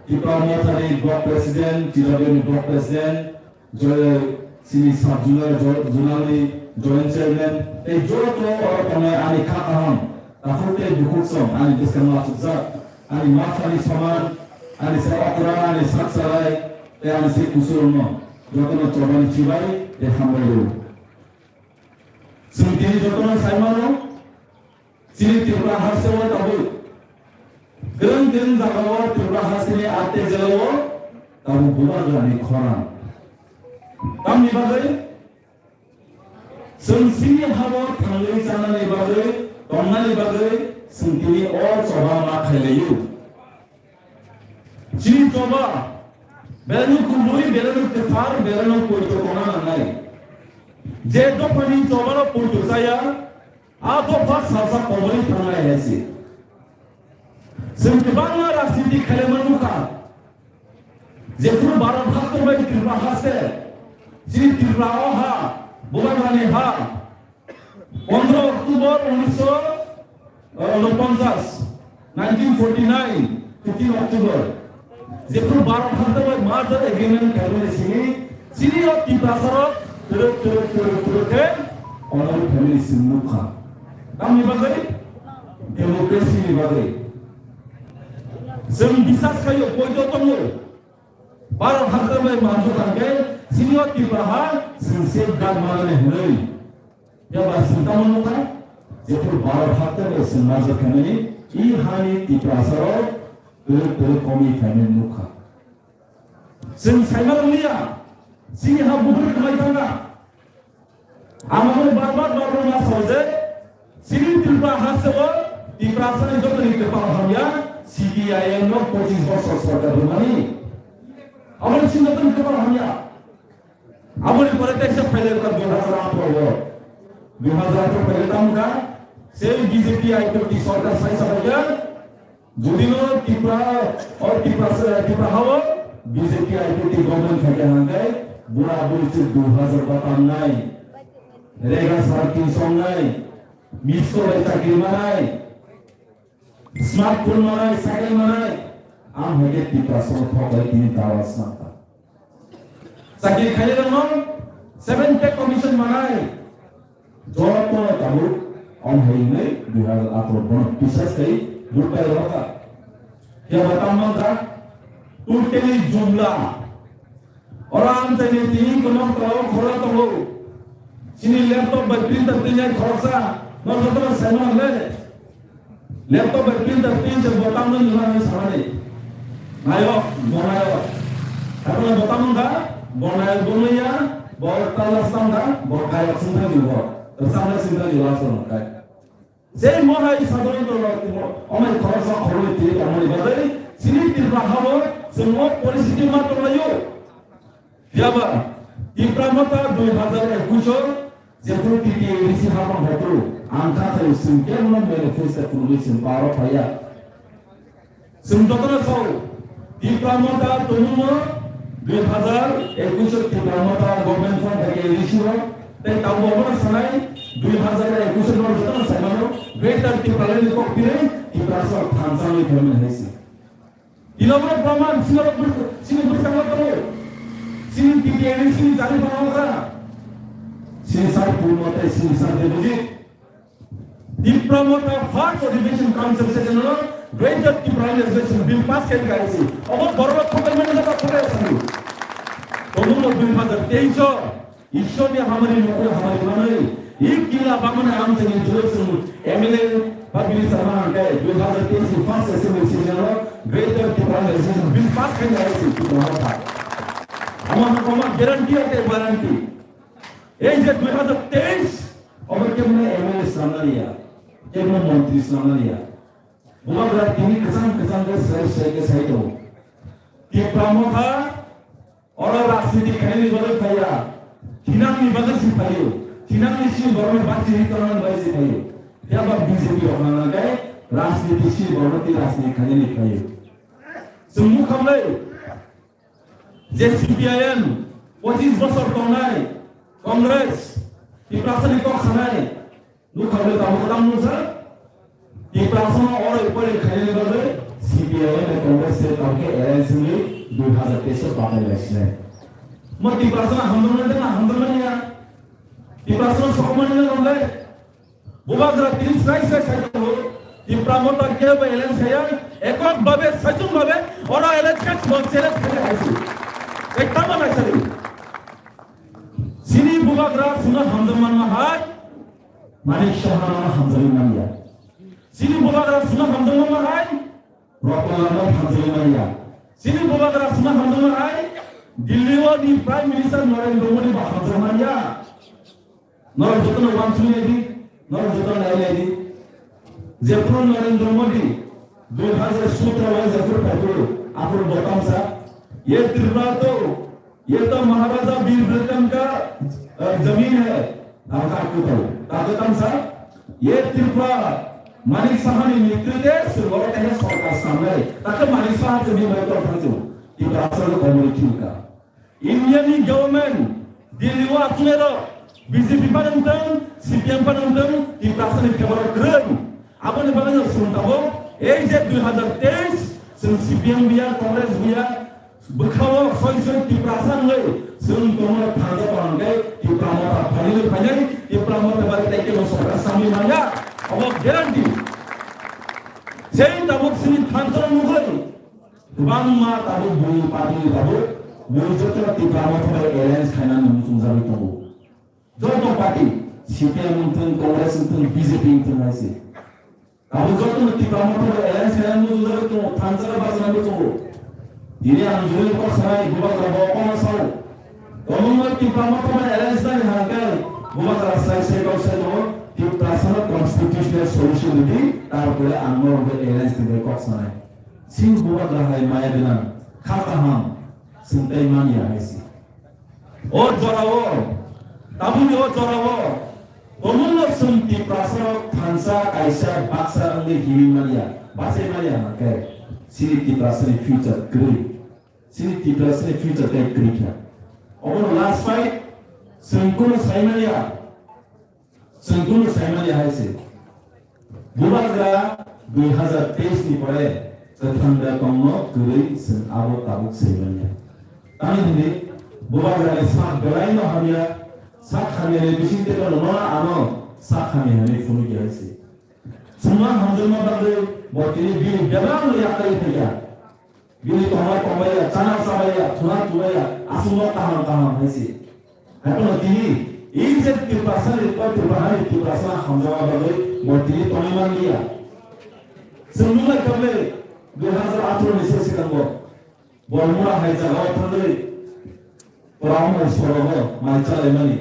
Tipra Mothani Block President, T W ni Block President, jo-, chini Sub Zonal, jo-, Zonal ni Joint Chairman, tei joto oro tongnai ani kha kaham, takhuk tei bukhuk song ani bwskango achukjak, ani mathani soman, ani se okra, ani sak salai, tei ani se kusurokno jotono chobani chibai tei hambai rw. Chwng tini jotono sai mano, chini Tripura haste o tabuk kwrwng kwrwng jaga o Tripura haste ni atte jela o tabuk bubagra ni khorang. Tamni bagwi chwng chini ha o thangwi chanani bagwi, tongnani bagwi chwng tini o choba ma khailaiyo. Chini choba, belai no kubui, belai no kwthar, belai no poito tongna nangnai. Je dophani choba no poito chaya, a dopha salsa komorwi thangnai hai se. Chwng kwbangma rajniti khailaima nukha. Jephuru Bharat haktor bai Tripura haste, chini Tripura o ha, Bubagrani ha, Pondro October unisho unoponchas, nineteen forty nine, fifteen October, jephuru Bharat haktor bai merger agreement khaimani simi, chini o Tiprasa rok twrwk, twrwk, twrwk, twrwk khe Honorable family simi nukha. Tamni bagwi? Democracy ni bagwi. Chwng bisas khaio, poito tongo. Bharat haktor bai manjak kha khe, chini o Tripura ha chwng safeguard manani hwnwi. Phiya ba chwng tamo nukha, jephuru Bharat haktor bai chwng manjak khaimani, i hani Tiprasa rok twrwk twrwk komwi khaimani nukha. Chwng saima rwliya, chini ha buphuru kwmai thangkha. Ang omo barbar barbar ma sao je, chini Tripura haste o Tiprasani jotoni kwpal hamya, C P I M no pochis bosor sorkar rwmani. Aboni chini jotoni kwpal hamya. Aboni pore teisa phaile wngkha dui hazar atharo o. Dui hazar atharo phaile tamo wngkha, sei B J P I P F T sorkar saisa phaikha, Jodi no Tripura, o Tripura, Tripura ha o B J P I P F T government khaikha hwnkhe bura buri se dui hazar ba tannai, rega sara tin songnai, miss call bai chakri manai, smartphone manai, cycle manai, Ang hai khe Tiprasa no thok bai tini dawa sangkha. Chakri khairokno seven pay commission manai. Joto tabuk om hai nai dui hazar atharo bono bisas khai vote pai rokha. Khe bo tamo kha totally jumla. Oro ang tini tini kono tao khoro tongo. Chini laptop bai printer tini khoroksa no joto sai mano le. Laptop bai printer tin se bo tamno nima hinwi sanani. Nayok, bo nayok. Tabukno bo tamno da, bo nayok bo naiya, bo tala stam da, bo kayok singkha ni bo. Samna singkha ni last one kai. Je mo hai sadhoront lo, omai khoroksa khoroi twi tongmani bagwi, chini Tripura hao chwng o poristhiti ma tonglaio. Phiya ba, Tipra Motha dui hazar ekush o jephru T T A D C hapang hai phuru, ang kha khai chwng kebono manifesto phunugwi chwng power o phaiya. Chwng jotono sao, Tipra Motha tumungno dui hazar ekush o Tipra Motha government form hai khe A D C o, tei tabuk obono sanai dui hazar ekush o no jotono saimano Greater Tipraland ni kok tirwi Tiprasa thansa wngwi phaimani hai se. Tino borok Brahman, sino borok bwrwi-, sino bwskango tongo. Sini T T A D C ni jani phango kha. Sini sar Purno tei sini sar Debojit. Tipra Motha first Adhiveshon Council session o Greater Tipraland Association bill pass khe kha isi. Obo borok rok khotai mani jata khotai asani. Obo no dui hazar teis o Ishwar ni hamari nokol hamari manwi, ik kila bamani amchani juro chwng M L A ba bini sama hangkai dui hazar teis ni first assembly session o Greater Tipraland Association bill pass khai nai se Tipra Motha. Ama ama guarantee ate guarantee. Ei je dui hazar teis obo kemne M L A swnamnani ya, kemne montri swnamnani ya. Bubagra tini kwchang kwchang khe sai sai khe sai tongo. Tipra Motha Oro rajniti khainani bagwi phaiya, thinangni bagwi se phaio, thinangni sini borokno bachiri tongnani bagwi se phaio. Phiya ba B J P rok nang nang khe rajniti sini borokno tei rajniti khainani phaio. Chwng mukhamlai je C P I M pochis bosor tongnai, Congress, Tiprasani kok sanai, Nukha le tamo tamo nuksa. Tiprasa no oro ipore khainani bagwi C P I M tei Congress se tamo khe alliance wngwi dui hazar teis o batai lai sinai. Mo Tiprasa no hamjakmani tei na hamjakmani ya. Tiprasa no sokomani na longle. Bubagra tini sai sai sai tongo. Tipra Motha kebo alliance khaya. Ekok babe saichung babe oro alliance khe mo challenge khaya haisi. Sai tamo naisari. Sini Bubagra sino hamjakmani hai. Manik Saha no hamjagwi manya. Sini Bubagra sino hamjagwi manya hai. Ratan Lal no hamjagwi manya. Sini Bubagra sino hamjagwi manya hai. Delhi o ni Prime Minister Narendra Modi ba hamjagwi manya. Norok jotono wansugwi naidi, norok jotono nai naidi. Jephuru Narendra Modi dui hazar sotro o jephuru phaiphuru aphuru bo tamsa, "Ye Tripura to, ye to Maharaja Bir Bikram ka, eh, zameen hai." Ang ka kuto, ta ko tamsa, "Ye Tripura Manik Saha ni netritve se boro kaisa sorkar samlai." Ta ko Manik Saha se ni mai to thangchu. Tiprasa ko komori thimka. India ni government, Delhi o achunai rok, B J P phano wngthung, C P M phano wngthung, Tiprasa ni phebaro kwrwng. Aboni bagwi no chwng tabuk, ei je dui hazar teis, chwng C P M buya, Congress buya, bwkhao soi soi Tiprasa wngwi, chwng tongmano thansa tongkhe, Tipra Motha phainai phainai, Tipra Motha bai tei kebo sorkar samwi manya, obo guarantee. Sei tabuk chini thansa nugwi, Kwbangma tabuk bui party ni tabuk bui joto Tipra Motha bai alliance khainani muchungjagwi tongo. Joto party, C P M wngthung, Congress wngthung, B J P wngthung hai se. Tabuk joto no Tipra Motha bai alliance khainani muchungjagwi tongo, thansa bai bachana bo tongo. Tini ang jurui kok sanai, Bubagra bo kono sao. Kwbangma Tipra Motha bai alliance nani hangkhe, Bubagra sai sai kok sai tongo, Tiprasa no constitutional solution ridi, tarpore ang norok bai alliance ni bai kok sanai. Sini Bubagra hai maya gwnang, kha kaham, chwng tei man ya hai se. O jorao, tabukni o jorao, tomungno chwng Tiprasa rok thansa kaisa baksa wngwi himwi man ya, bachai man ya hwnkhe, sini Tiprasa ni future kwrwi, sini Tiprasa ni future tei kwrwi kha. Obono last fight, chwng kunu sai man ya. Chwng kunu saimani hai se. Bubagra dui hazar teis ni pore Kwthang da tongno kwrwi chwng abo tabuk saimanliya. Tamni hwnwi bubagrani sak belaino hamya, sak hamyani bisingtwi bono nono ano sak hamya hwnwi phunukya se. Chwngno hamjakma bagwi bo tini bini bebakno yakarwi phaikha. Bini tongma tongmaya, chana chabaya, thuna thubaya, aswkno kaham kaham hai se. Haiphano tini, ei je Tiprasani, Tiprahani, Tiprasani hamjakma bagwi bo tini tongwi manliya. Chwng nuknai khe dui hazar atharo ni se swkango bo mura hai jagao thangwi Brahmon sorogo mai chalaimani.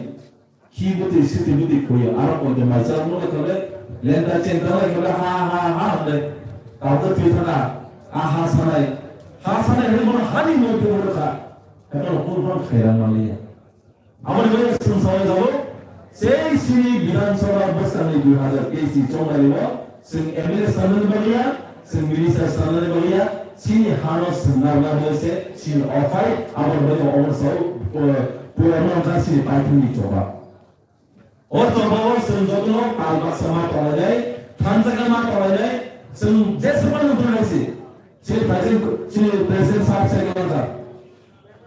Khi bwtwi swtwi bwtwi khuyo, aro konte mai chalaimani khe lenda chenta lai khe ha ha ha hwnwi. Tabuk twi thana, a ha sanai, ha sanai hwnwi bono hani motwe bono kha. Haiphano kunu phano khairang manliya. Aboni bagwi chwng sawi jago, sei sini Bidhan Sabha bwskangni dui hazar teis ni chongmani o chwng M L A sanani bagwi ya, chwng minister sanani bagwi ya, sini hano chwng narwkna bagwi se sini ophai, aboni bagwi omo sao, eh, pura mangkha sini paithakni choba. O choba o chwng jotono pal baksa ma tonglainai, thansa khe ma tonglainai, chwng jeswk mano wngthang hai se. Chini president, chini president sahab sai khe manjak.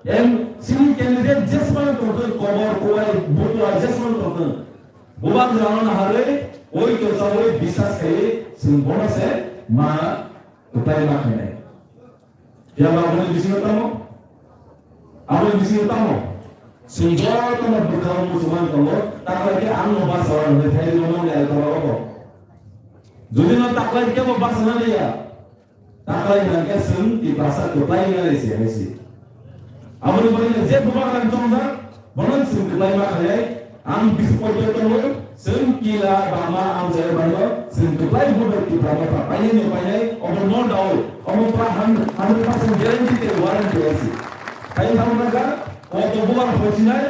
Em, chini candidate jesmano tongthwng, kobor, kuwai, butua jesmano tongthwng. Bubagrano naharwi, oi to chawi bisas khaiwi, chwng bono se ma kwplai ma khainai. Phiya ba aboni bisingo tamo? Aboni bisingo tamo? Chwng jotono bwkhao muchungmani tongo, takhwlai khe ang no bachao hwnwi thai rwmani ai tongma obo. Jodi no takhwlai khe bo bachana liya, takhwlai hwnkhe chwng Tiprasa kwplai wngnai se hai se. Aboni bagwi je bubagrani chongjak, bono chwng kwplai ma khainai, ang bisi poito tongo, chwng kila bama amchai baino, chwng kwplai bo bai Tipra motha painai no painai, obo no doubt, obo pura hun-, hundred percent guarantee tei warranty hai se. Hai thang nangkha, o to bubar phochinai,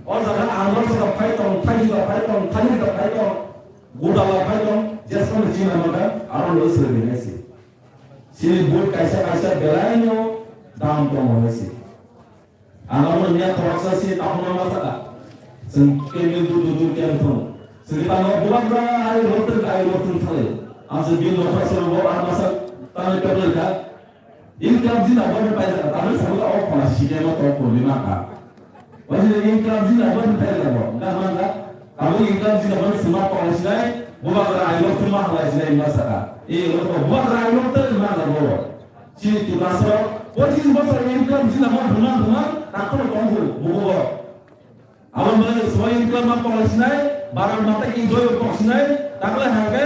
o jaga ang no saka phai tong, thai saka phai tong, thani saka phai tong, gudala phai tong, jesmani china mangkha, aro lo srwi hai se. Chini vote kaisa kaisa belaino dam tongo hai se. Ang abo niya khoroksa se takhuma ma saka. Chwng kemil dur dur dur kemil thung. Chwng tamo bubagra ai rotwng ai rotwng thale. Ang se bin rokha se rogo ang masa tani tablet ka. In club jin abo ni paisa ka. Tamo sabula o khona sikema to problema ka. Wajin in club jin abo ni paisa ka. Ga manga. Abo in club jin abo ni sima to sinai. Bubagra ai rotwng ma halai sinai ma saka. E rotwng bubagra ai rotwng ma ka bo. Chini Tiprasarok pochis bosor income jila ma buma buma takhorok tongkhu bukubo. Aboni bagwi swbai income ma tongsinai, baran mata enjoy tongsinai, takle hake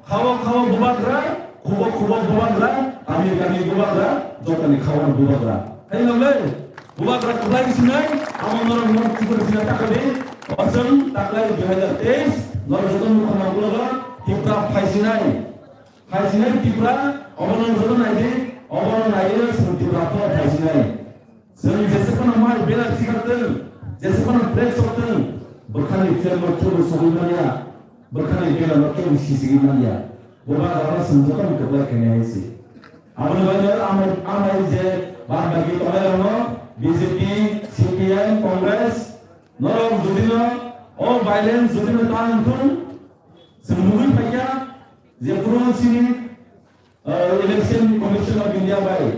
khawa khawa bubagra, khubo khubo bubagra, kami kami bubagra, jotoni khawa bubagra. Hai nongle bubagra kwplai sinai, abo norok nok chukur sinai takadi, osong takle dui hazar teis, norok joto mukha mangkulogo Tipra phaisinai. Phaisinai Tipra, obono joto naidi, obono naidi chwng Tipra phano phaisinai. Chwng jesa phano mai bela sikar twng, jesa phano break sok twng, bwkhani film no kebo sogwi manya, bwkhani bela no kebo sisigi manya. Bubagra no chwng joto no kwplai khainai hai se. Aboni bagwi amo, amai je bad baki tongnai rokno B J P, C P M, Congress, norok jodi no o violence jodi no ta wngthung, chwng nugwi phaikha, Jephuru chini, uh, Election Commission of India bai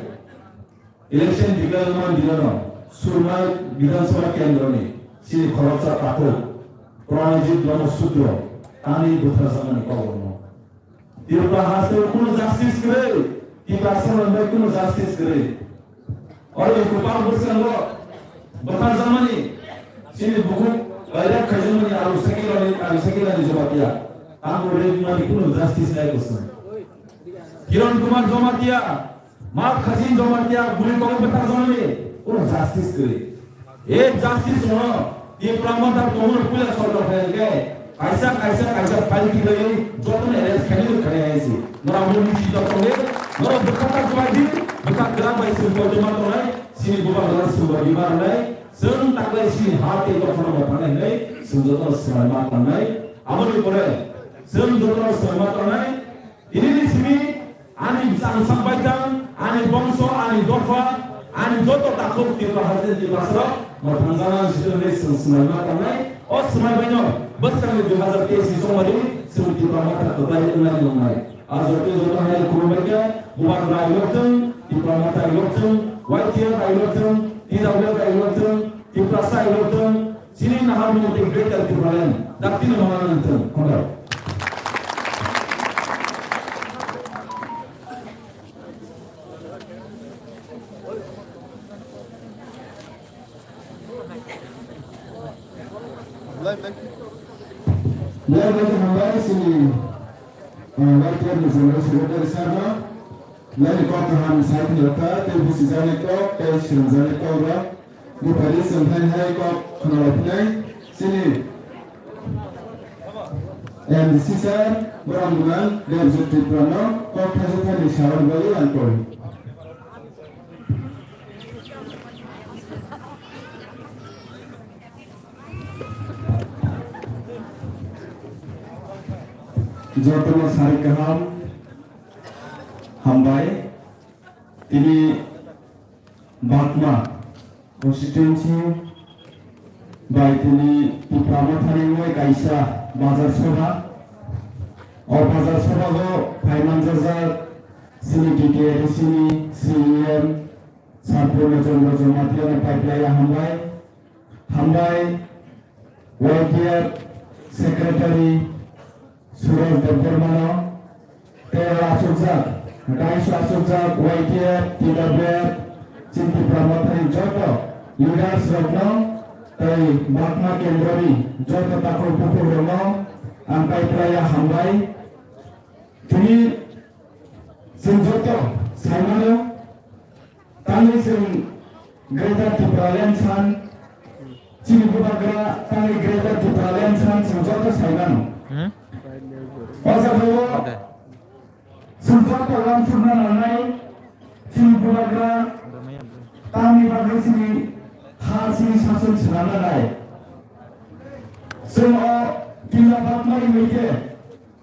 election declare man dinano, Surma Bidhan Sabha Kendro ni chini khoroksa takhuk Pranajit Brahma Sudro tani bwtharjakmani koborno. Tripura haste kuno justice kwrwi, Tripura Songam bai kuno justice kwrwi. Oro ni kwpal bwskango bwtharjakmani chini bukhuk direct khaijakmani Alu Sakilani, Alu Sakilani Jamatia. Tamo Redmani kuno justice nai bwskan. Kiran Kumar Jamatia, Mat Khasin Jamatia, guli kok bwtharjakmani kuno justice kwrwi. E justice no Tipra Motha tongmani puila sorkar phai hwnkhe kaisa, kaisa, kaisa file kibaui jotono arrest khainai, khainai hai se. Norok bo nisi jok tongo, norok bwkha ta kwlai di, bwkha kwrak bai chwng koitwma tongnai, chini bubagra chwng bai bima rwnai, chwng taklai chini ha tei dophano bo thangnai hwnwi chwng jotono swmai ma tangnai. Aboni pore chwng jotono swmai ma tangnai. Tini ni simi ani bwsang sak baithang, ani bongso, ani dopha, ani joto takhuk Tripura haste Tiprasarok mwthangjaknai sitwmani chwng swmai ma tangnai. O swmai baino bwskangni dui hazar teis ni chongmani chwng Tripura Motha kwplai wngnani nangnai. Ajo tei joto hai khulumbai khe, Bubagra ailok thung, Tipra Motha ailok thung, Y T F ailok thung, T W F ailok thung, Tiprasa ailok thung, chini naharmoni tei Greater Tipraland, daktino mangna nang thung. Hambai. Belai belai khe hambai chini, eh, Y T F ni General Secretary sir no, belai ni kok kaham sai philokha, tei busijaknai kok, tei swnamjaknai kok rok, buphari chwng hai hai kok khwnalai phinai, chini M D C sir, borok gwnang, Debjyoti Tripura no kok thaisa thani sarok bagwi ang koi. Jotono sari kaham, hambai. Tini Bakma constituency bai tini Tipra Mothani wngwi kaisa bazar sobha. O bazar sobha o phai manjajak chini T T A D C ni C E M, Sir Purno Chandra Jamatia no paiplaiya hambai. Hambai, Y T F Secretary Suraj Debbarmano, tei o achukjak, daiso achukjak Y T F, T W F, chini Tipra Mothani joto leaders rokno, tei Bakma Kendroni joto takhuk bukhuk rokno ang paiplaiya hambai. Tini chwng joto saimano, tangwi chwng Greater Tipraland san, chini bubagra tangwi Greater Tipraland san chwng joto saimano. Hmm? O jagao Ode. Chwng joto uansukna nangnai, chini bubagra Ode maya ble. Tamni bagwi chini ha chini sason swnamna nai. Chwng o kila Bakmani wngwi khe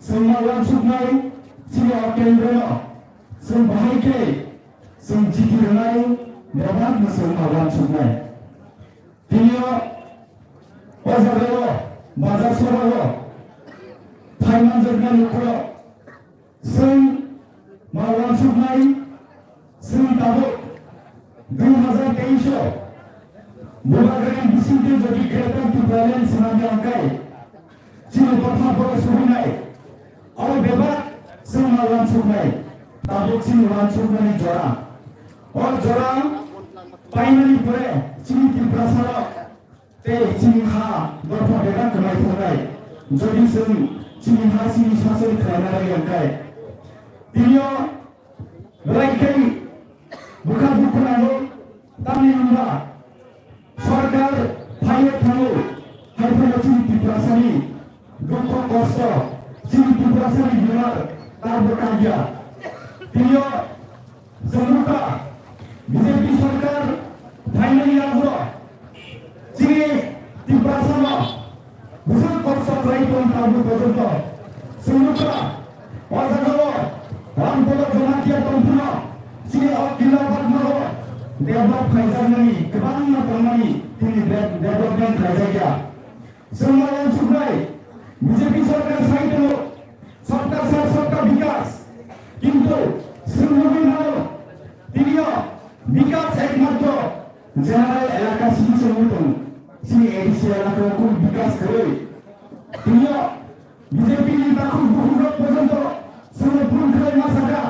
chwng ma uansuknai chini o kendrono chwng bahai khe chwng chiti rwnai bebak no chwng ma uansuknai. Tini o, o jagao, bazar sobhao, phai manjaknai lukurok, chwng ma uansuknai, chwng tabuk dui hazar teis o, bubagrani bisingtwi jodi Greater Tipraland swnamya hwnkhe, chini dopha borok suhunai, oro bebak chwng ma uansuknai, tabuk chini uansuknani jora. O jora painani pore chini Tiprasarok tei chini ha dopha bebak kwmai thangbai. Jodi chwng chini ha chini sason khlaina rwya hwnkhe, tini o belai khe bwkha dukhu nango, tamni hwnba sorkar phaiwi thango, hai phano chini Tiprasani dukhu kosto, chini Tiprasani bemar tabuk kagya. Tini o Chwng nukha, B J P sorkar phainani yago chini Tiprasano bwswk kosto khlai tong tabuk pojonto. Chwng nukha, o jagao Rampada Jamatia tongphano chini o Kila Bakmao develop khaijaknani kwbangma tongmani tini de-, development khaijakya. Chwng ma uansuknai, B J P sorkar sai tongo, sabka saath sabka vikas. Kintu chwng nugwi mano, tini o vikas ekmatro general elaka simi se wng tongo. Chini A D C elaka o kunu vikas kwrwi. Tini o B J P ni takhuk bukhuk rok porjonto chwngno phone khlai ma sakha.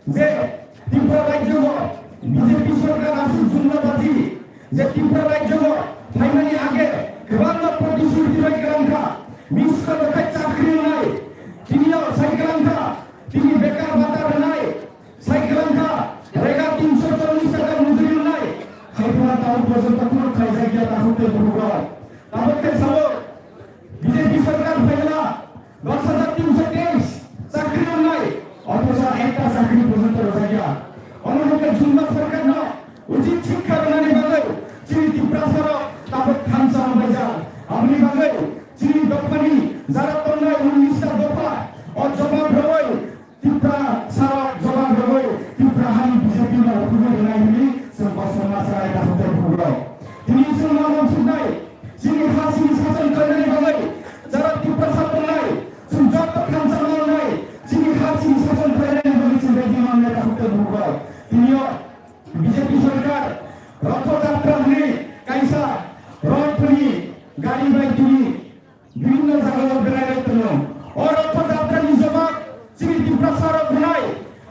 Je Tripura rajyo o B J P sorkar aswk jumlabaji, je Tripura rajyo o phaimani age kwbangma protishruti bai kwlangkha, miskha dokhai chakri rwnai, tini o sai kwlangkha, tini bekar bata rwnai, sai kwlangkha, rega tinsho chollish taka mujuri rwnai, hai phano tabuk porjonto kunu khaijakya takhuk tei bukhuk rok. Tabuk khe sao, B J P sorkar phaila dos hajar tinsho teis chakri rwnai, othocho ekta chakri porjonto rwjakya. Omo hai khe Jumma sorkarno uchit sikha rwnani bagwi chini Tiprasarok tabuk thansa hambaijak. Aboni bagwi chini dophani jara tongnai unnish ta dopha o jobab rwui Tiprasarok jobab rwui Tipra hani B J P no ukhugwi rwnai hwnwi chwng kosom ma sanai takhuk tei bukhuk rok. Tini chwng ma uansuknai, chini ha chini sason khlainani bagwi jara Tiprasa tongnai, chwng joto thansa ma wngnai, chini ha chini sason Tinio B J P sorkar Rotho Jatra hwnwi kaisa rot hwnwi gari bai tini bibhinno jagao berai tongo. O Rotho Jatrani jobab chini Tiprasa rok hwnai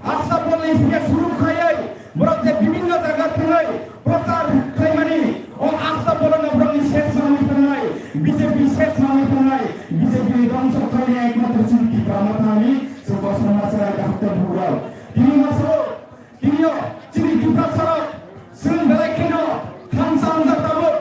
Asta Bolni simi suru khaiwi borok je bibhinno jaga thangwi prochar khlaimani, o Asta Bolno borokni ses manwi thangnai, B J P ses manwi thangnai, B J P ni dongso khlaini ekmatro chini Tipra Motha hwnwi chwng kosom ma chwrai kaham tei bugrok. Tini masao, tinio chini Tiprasa rok chwng belai kheno thansa wngjak tabuk.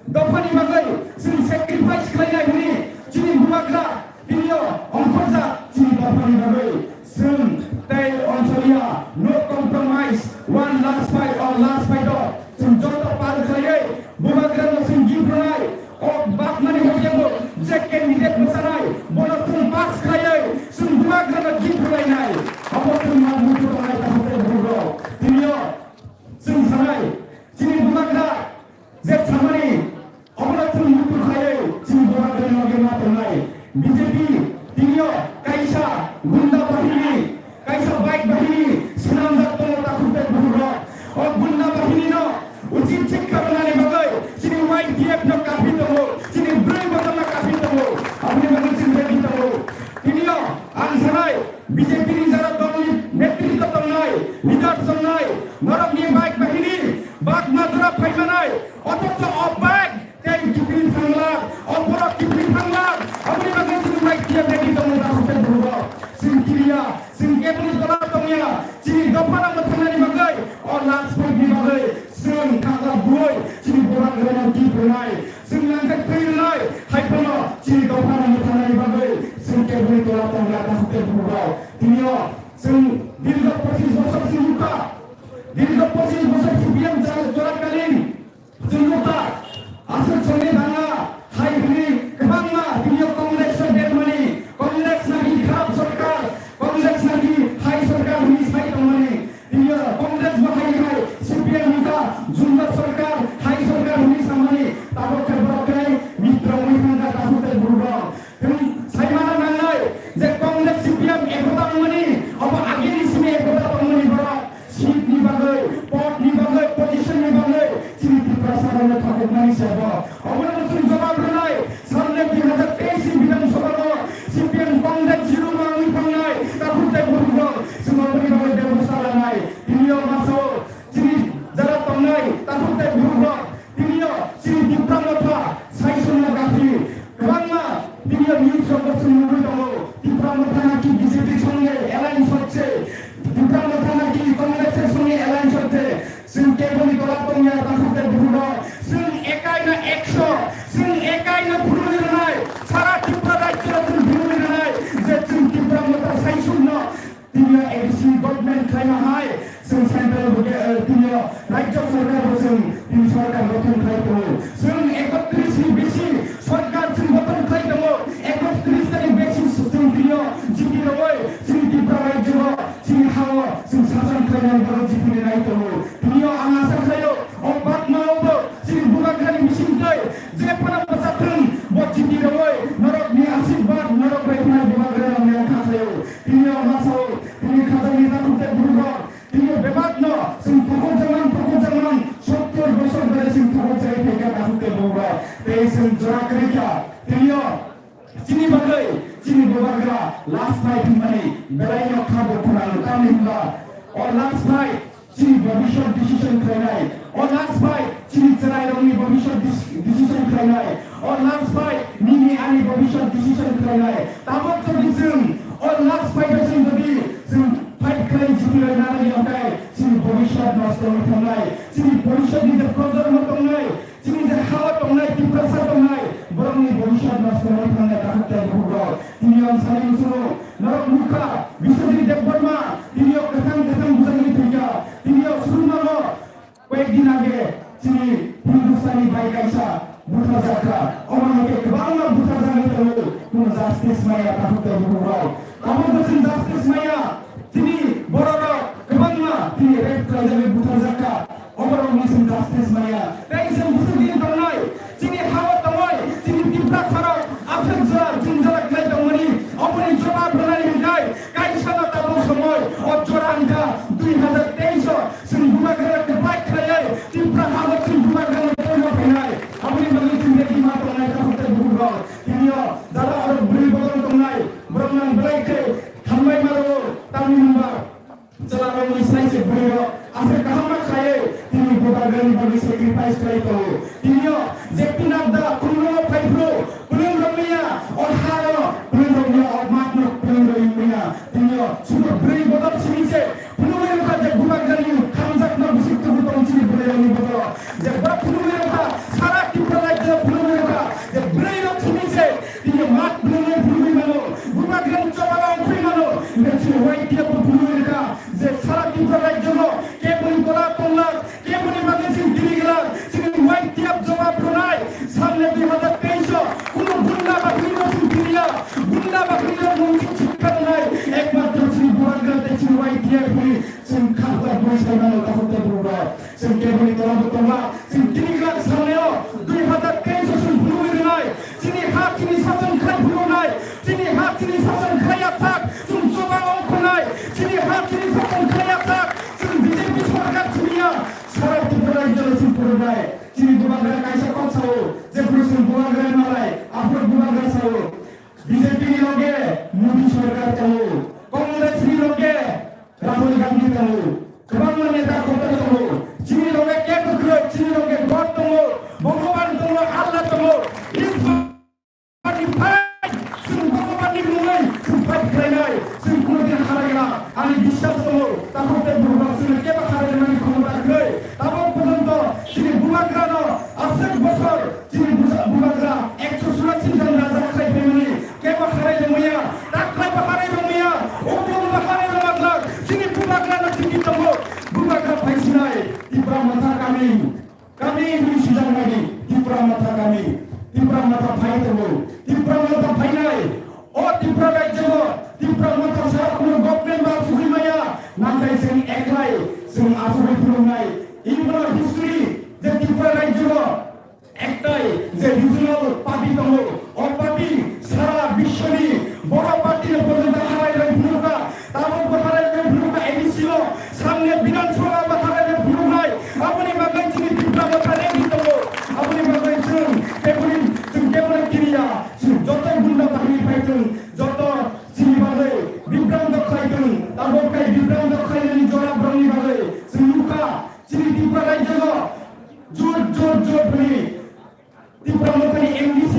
Dophani bagwi chwng sacrifice khlainai hwnwi chini bubagra tinio ongkhorjak, chini dophani bagwi chwng tei onsolia, no compromise, one last fight or last fight o chwng joto par khlaiwi bubagrano chwng gift rwnai. O bakmani hoyebo je candidate bwchanai bono chwng pass khlaiwi chwng bubagrano gift rwlainai. Abo chwng ma muitu tongnai kaham tei bubagrok. Tinio chwng sanai chini bubagra je samani obono chwng muitu khlaiwi chini bubagrani loge ma tongnai. B J P tinio kaisa gunda bahini, kaisa bike bahini swnamjak tongo takhuk tei bukhuk rok. O gunda bahini no uchit sikha rwnani bagwi chini Y T F no kaphi tongo, chini bwrwi bodol no kaphi tongo, aboni bagwi chini ready tongo. Tinio ang sanai B J P ni jara dol ni netritwa tongnai, leaders tongnai, norokni bike bahini bak majra phaimanai, othocho o bike tei kiphilwi thangla, o borok kiphilwi thangla, aboni bagwi chini bike tiya ready tongo takhuk tei bukhuk rok. Chwng kiriya, chwng keboni tola tongya, chini dopha rok mwthangnani bagwi, o last fight ni bagwi chwng khakla buwi chini bubagrano gift rwnai. Chwng nangkhe twi rwnai, hai phano chini dopha rok mwthangnani bagwi chwng keboni tola tongya takhuk tei bukhuk rok. Tinio chwng dirgho pochis bosor chwng nukha, dirgho pochis bosor C P M jora-, jorakalin chwng nukha. Aswk songni danga hai hwnwi kwbangma tinio Congress no bermani, Congress naki kharap sorkar, Congress naki hai sorkar hwnwi sai tongmani. Tini Congress bo hai hai, C P M wngkha, jumla sorkar, hai sorkar hwnwi samani, tabok khe borok khe mitra wngwi thangkha takhuk tei bukhuk rok. Chwng saimano nangnai je Congress C P M ekota wngmani, obo agini simi ekota tongmani borok. Seat ni bagwi, pod ni bagwi, position ni bagwi chini Tiprasa rokno thapukmani se bo. Obono chwng jawab rwnai. Samne dui hazar teis ni Bidhan Sabha o C P M Congress zero ma wngwi thangnai takhuk tei bukhuk rok chwng aboni bagwi bebosta lanai. Tini o masao chini jara tongnai takhuk tei bukhuk rok tini o chini Tipra Motha saisongno gaphi kwbangma tini o news rok bo chwng nugwi tongo. Tipra Motha naki B J P songe alliance hocche, Tipra Motha naki Congress songe alliance hocche. Chwng keboni tola tongya takhuk tei bukhuk rok. Chwng ekai no ekso, chwng ekai no phunugwi rwnai. Sara Tripura rajyo chwng phunugwi rwnai je chwng Tipra Motha saisongno tini A D C government khlaima hai chwng central bo, eh, tini rajyo sorkar bo chwng tini sorkar gothon khlai tongo. Chwng ekotris ni besi sorkar chwng gothon khlai tongo. Ekotris ni besi chwng tini jiti rogoi chwng Tripura rajyo chini hao chwng sasan khlainani bagwi jiti nai tongo. Tini o ang asa khlaio, o bakmao bo chini bubagrani bisingtwi je phano bwsa thwng, bo chiti rwui norokni asirwad norok bai phnai bubagrano ang kha khlaio. Tini o masao tini khajangni takhuk tei bukhuk rok tini o bebakno chwng tukhukjaknang, tukhukjaknang, sottor bosor bere chwng tukhukjagwi phaikha takhuk tei bukhuk rok. Tei chwng jora kwrwi kha. Tini o Chini bagwi, chini bubagra last fight hwnmani belaino kha bo khwnang, tamni hwnba o last fight chini bobishyot decision khlainai, o last fight chini chwrairokni bobishyot dis-, decision khlainai, o last fight nini ani bobishyot decision khlainai. Tabok jodi chwng o last fight o chwng jodi chwng fight khlai jiti rwna nangya, hwnkhe chini bobishyot nosto wngwi thangnai, chini bobishyotni je projonmo tongnai, Chini je ha-o tongnai, Tiprasa tongnai, borokni bobishyot nosto wngwi thangnai takhuk tei bukhuk rok. Tini ang sanwi muchungo, norok nukha, Biswajit Debbarma, tini o kwthang kwthang bujagwi thwikha, tini o Surunalo koyek din age chini Hindustani bai kaisa butharjakha. Omo hai khe kwbangma butharjagwi tongo, kuno justice maya takhuk tei bukhuk rok. Abo bwswng justice maya, tini bororok kwbangma tini rape khlaijagwi butharjakha. Oborok ni chwng justice maya. Tei chwng bwswk din tongnai. Chini ha-o tongoi, chini Tiprasa rok aswk jora jwngjala khlai tongmani, oboni jawab rwnani hwnkhe kaisa no tabuk somoi o jora wngkha dui hazar teis o. Chwng keboni tola bo tongla, chwng tini glak salneo dui hazar teis o chwng phunugwi rwnai, chini ha chini sason khlai phunuknai, chini ha chini sason khlai ya sak, chwng choba ongkhornai, chini ha chini sason khlai ya sak, chwng B J P sorkar chini ya, sara Tripura rajyo chwng phunuknai. Chini bubagra kaisa kok sao, jephru chwng bubagra malai, aphuru bubagra sao, B J P ni loge Modi sorkar tongo, Congress ni loge Rahul Gandhi tongo, kwbangma neta kotor tongo. Chini loge kebo kwrwi, chini loge God tongo, Bhogoban tongo, Allah tongo. Ishwar ni fight, chwng Bhogoban ni mungwi chwng fight khlainai, chwng kunudin haraiya. Ani biswas tongo, takhuk tei bubagra chwngno kebo haraimani khomota kwrwi. Tabuk porjonto chini bubagrano aswk bosor chini buja-, bubagra ekso churashi jon raja khlai phaimani kebo harai rwmaya, takhwlaibo harai rwmaya, uklungbo harai rwma glak, chini bubagrano chini tongo, bubagra phaisinai, Tipra Motha kami, kami hinwi swijak nai di, Tipra Motha kami, Tipra Motha phai tongo, Tipra Motha phainai, o Tripura rajyo, Tipra Motha sa kuno government ba sugwi maya, nangkhe chwng eklai, chwng asugwi phunuknai, ibono history je Tripura rajyo, Ektai je regional party tongo, o party sara biswni boro party no porjonto harai rwui phunukha, tabuk bo harai rwui phunukha A D C o, samne Bidhan Sabha bo harai rwui phunuknai, aboni bagwi chini Tipra Motha ready tongo, aboni bagwi chwng keboni, chwng keboni kiriya, chwng joto gunda bahini phai chwng joto chini bagwi bibranto khlai chwng, tabuk khai bibranto khlainani jora borokni bagwi chwng nukha, chini Tripura rajyo no jot jot jot hwnwi Tipra Mothani M D C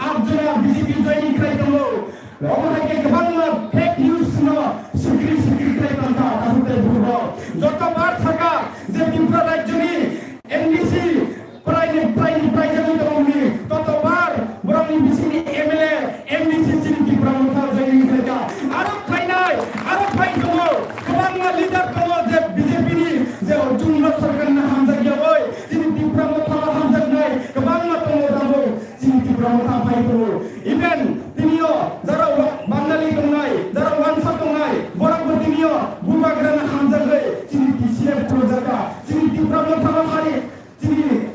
aat jona B J P joining khlai tongo. Omo hai khe kwbangma fake news no sikri sikri khlai tongkha takhuk tei bukhuk rok. Joto bar sakha je Tripura rajyoni M D C praini, praini, praijagwi tongo hwnwi. Joto bar borokni bisingni M L A, M D C chini Tipra Motha joining khlaikha. Aro khlainai, aro phai tongo. Kwbangma leader tongo je B J P ni je o chwngno sorkar no hamjakya oi. Chini Tipra Motha o hamjaknai kwbangma tongo tabuk chini Tipra Motha phai tongo. Even tinio jara wa-, Bangali tongnai, jara wansa tongnai, borokbo tinio bubagrano hamjagwi chini T C F khulukjakha. Chini Tipra Motha o hari chini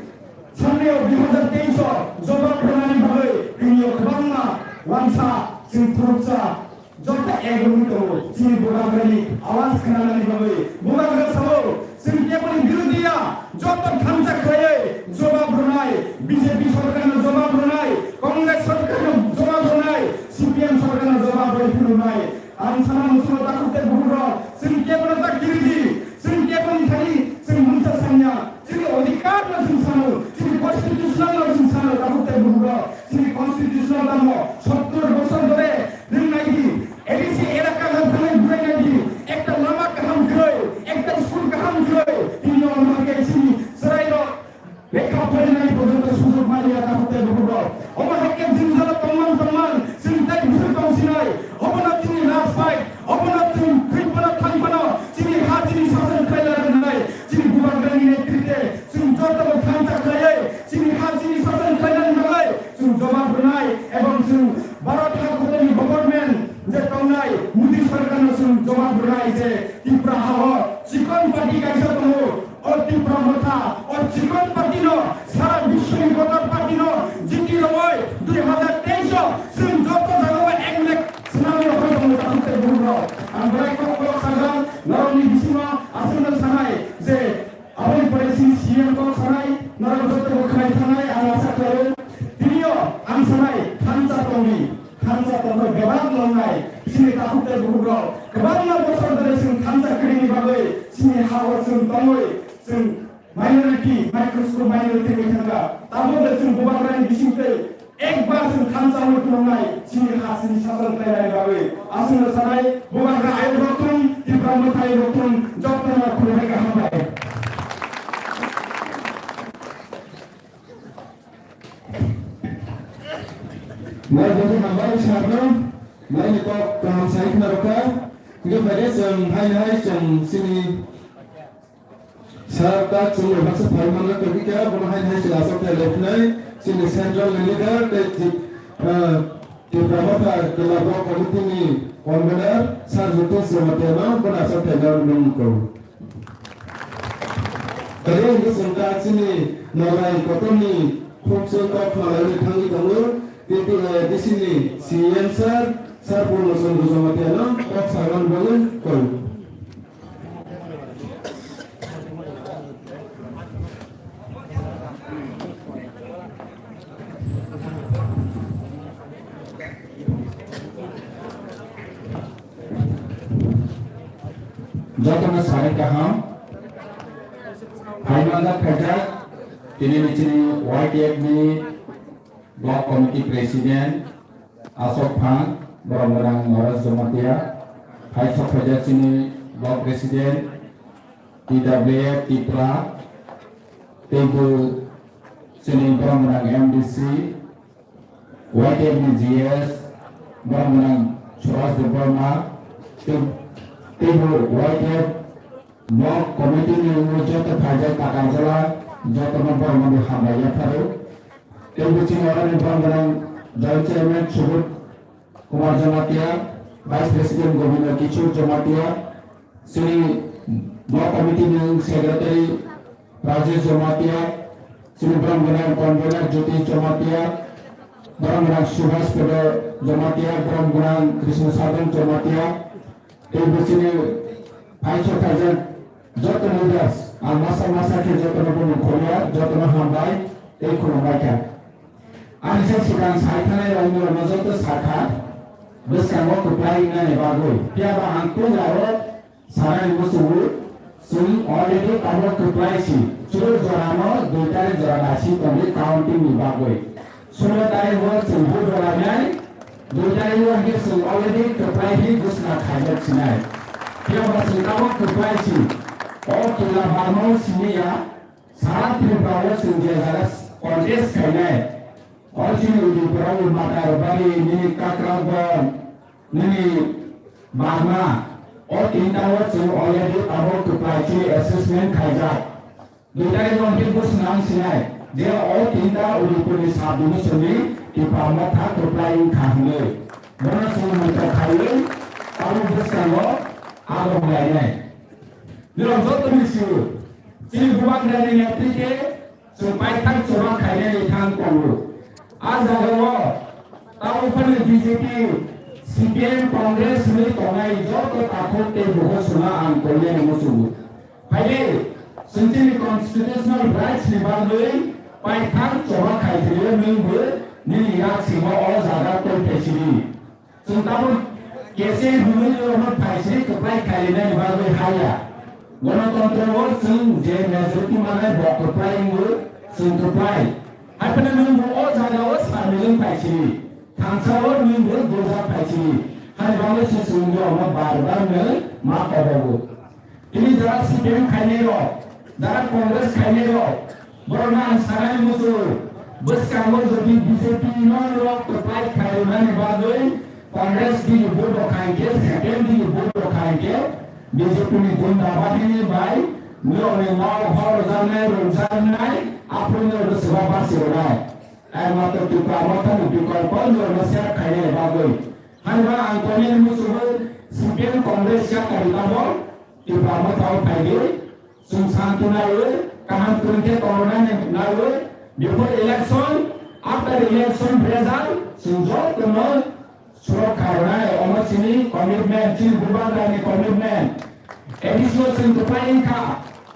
samneo dui hazar teis o jobab rwnani bagwi tinio kwbangma wansa chwng khuluksa. Joto ek wngwi tongo, chini bubagrani awaz khnanani bagwi. Bubagra sao, chwng keboni birodi ya, joto thansa khlaiwi jobab rwnai, B J P sorkarno jobab rwnai, Congress sorkarno jobab rwnai, C P M sorkarno jobab rwi phunuknai. Ang sana musugo takhuk tei bukhuk rok, chwng kebono ta kiridi, chwng keboni thani chwng mungsa sanya. Chini odhikar no chwng sano, chini constitutional no chwng sano, takhuk tei bukhuk rok. Chini constitutional tamo sottor bosor dhore nwng nai di, A D C elaka no thangwi burai nai di, ekta lama kaham kwrwi, ekta school kaham kwrwi, tini o hwnba khe chini chwrai rok lekha pharinani porjonto sujok maliya, takhuk tei bukhuk rok. Omo hai khe jwngjalo tongmang tongmang, chwng tai bwswk tongsinai, obono chini last fight. Obono chwng thwi phano thang phano chini ha chini sason khlai la rwnai, chini bubagrani netrite chwng jotono thansa khlaiwi chini ha chini sason khlainani bagwi chwng jobab rwnai, ebong chwng Bharat ha kotorni government je tongnai Modi sorkarno chwng jobab rwnai je Tipra ha o chikon party kaisa tongo. O Tipra Motha, o chikon party no, sara biswni kotor party no, jiti rwoi, dui hazar teis o, chwng joto jaga o ek lakh swnamwi rwoi tongo, takhuk tei bukhuk rok. Ang belai kok kolok sajak, norokni bisingo aswkno sanai je, aboni pore chini C M kok sanai, norok joto bo khwnai thangnai, ang asa khlaio. Tinio ang sanai, thansa tongdi. Thansa tongkha bebak longnai, chini takhuk tei bukhuk rok kwbangma bosor dhori chwng thansa kwrwini bagwi chini ha o chwng tongwi chwng minority, microscope minority wngwi thangkha. Tabukle chwng bubagrani bisingtwi ekbar chwng thansa wngwi phunuknai chini ha chini sason khlainani bagwi. Aswkno sanai bubagra ayuk rok thung, Tipra Motha ayuk rok thung, jotono khulumbai kaham bai. Nai joto hambai sarno, nai ni kok kaham sai khna rokha. Hingke bai de chwng hai hai chwng chini sir tak chwng bai baksa phai manna tongwi kha, bono hai hai chwng asok thai lepnai, chini central leader tei chi-, ah, Tipra Motha Kela Block Committee ni convener, Sir Jyotish Jamatia no bono asok thai nang nung kho. Tei hwnwi chwng ta chini Nogai kotorni khukchwng kok khnalawi thangwi tongo, tei, tei, eh, D C ni C E M sir, sir Purno Chandra Jamatia no kok saimani bagwi koi. Jotono sari kaham, phaimajak khaijak, tini ni chini Y T F ni Block Committee President Ashok Phan, borok gwnang Noraj Jamatia, phai sok phaijak chini Block President T W F Tipra, teibo chini borok gwnang M D C, Y T F ni G S, borok gwnang Suraj Debbarma, tei-, teibo Y T F Block Committee ni wngwi joto phaijak Takarjala, jotono borok mani hambai yapharo. Teibo chini orani borok gwnang Joint Chairman Subodh Kumar Jamatia, Vice President Govinda Kishore Jamatia, chini Block Committee ni Secretary Rajesh Jamatia, chini borok gwnang Convener Jyotish Jamatia, borok gwnang Subhas Pedar Jamatia, borok gwnang Krishna Sadhan Jamatia, tei bo chini phai sok phaijak joto leaders, ang masa masa khe jotono bo nongkhorya, jotono hambai tei khulumbai kha. Ani se swkang sai thanai rokni rokno joto sakha, bwskango kwplai wngnani bagwi. Phiya ba ang puila o sanani muchungo, chwng already tabuk kwplai si, chwrwk jorano dui tarik jora nasi tongwi counting ni bagwi. Sulo tarik o chwng vote rwlainai, dui tarik o hwnkhe chwng already kwplai hi ghosna khaijak sinai. Phiya ba chwng tabuk kwplai si, o Tula Barma o simi ya, Sara Tripura o chwng je jaga contest khainai, o chini Udipura o Matar Bari, nini Kakrabon, nini Bagma, o tinta o chwng already tabuk kwplai chini assessment khaijak. Dui tarik o hwnkhe bwswk nang sinai je o tinta Udipurni sub division ni Tipra Motha kwplai wngkha hwnwi. Bono chwng muitok khaiwi tabuk bwskango abo wnglainai. Norok joto ni sio, chini Bubagrani netrite chwng paithak choba khainani thang tongo. A jagao tabuk phano B J P, C P M, Congress hwnwi tongnai joto takhuk tei bukhuk songno ang koinani muchungo. Phaidi, chwng chini constitutional rights ni bagwi paithak choba khai thwio, nwng bo nini yaksimo o jaga tongphai sidi. Chwng tabuk kese hwnwi norokno phaisri kwplai khainani bagwi haya. Ganatantro o chwng je majority manai bo kwplai wngo, chwng kwplai. Haiphano nwng bo o jaga o samilwng phaisri, thansa o nwng bo gojak phaisri. Hani bagwi se chwng norokno bar bar no ma kobogo. Tini jara C P M khainai rok, jara Congress khainai rok, borok no ang sanai muchungo, bwskango jodi B J P no norok kwplai khairwnani bagwi Congress bini vote rok khai khe, C P M bini vote rok khai khe, B J P ni gunda bahini bai norok ni nok hor rwjaknai, rwjaknai, aphuru norok no swbak basi rwnai. Ai mato Tipra Motha ni bikolpo norok no share khainani bagwi. Haiba ang koinani muchungo C P M Congress yakarwi tabok. Tipra Motha o phaidi, chwng santi naiwi, kaham kwrwng khe tongnani naiwi, before election, after election result, chwng jotono surokkha rwnai, omo chini commitment, chini Bubagrani commitment. A D C o chwng kwplai wngkha,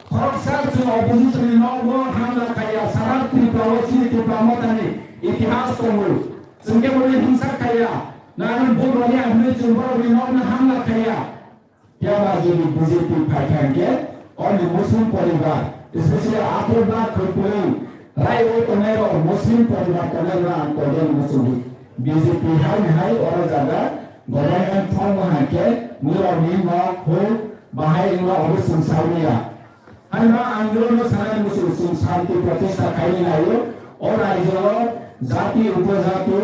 khoroksa chwng opposition ni nogo hamla khaiya, sara Tripura o chini Tipra Mothani itihas tongo. Chwng khe boni himsa khaiya, nang bumrokni hwnwi chwng borokni nokno hamla khaiya. Phiya ba jodi B J P phai kha hwnkhe, oni Muslim poribar, especially Aphur ba Khwrwng, rai o tongnai rok Muslim poribar tongnai rok ang koiya ni muchungo. B J P hai ni hai oro jaga government thangma hai khe norokni nok huk bahai wngma obo chwng sawi ya. Haiba ang norokno sanai muchungo chwng shanti protesta khaini naio, o raijo o jati upojati,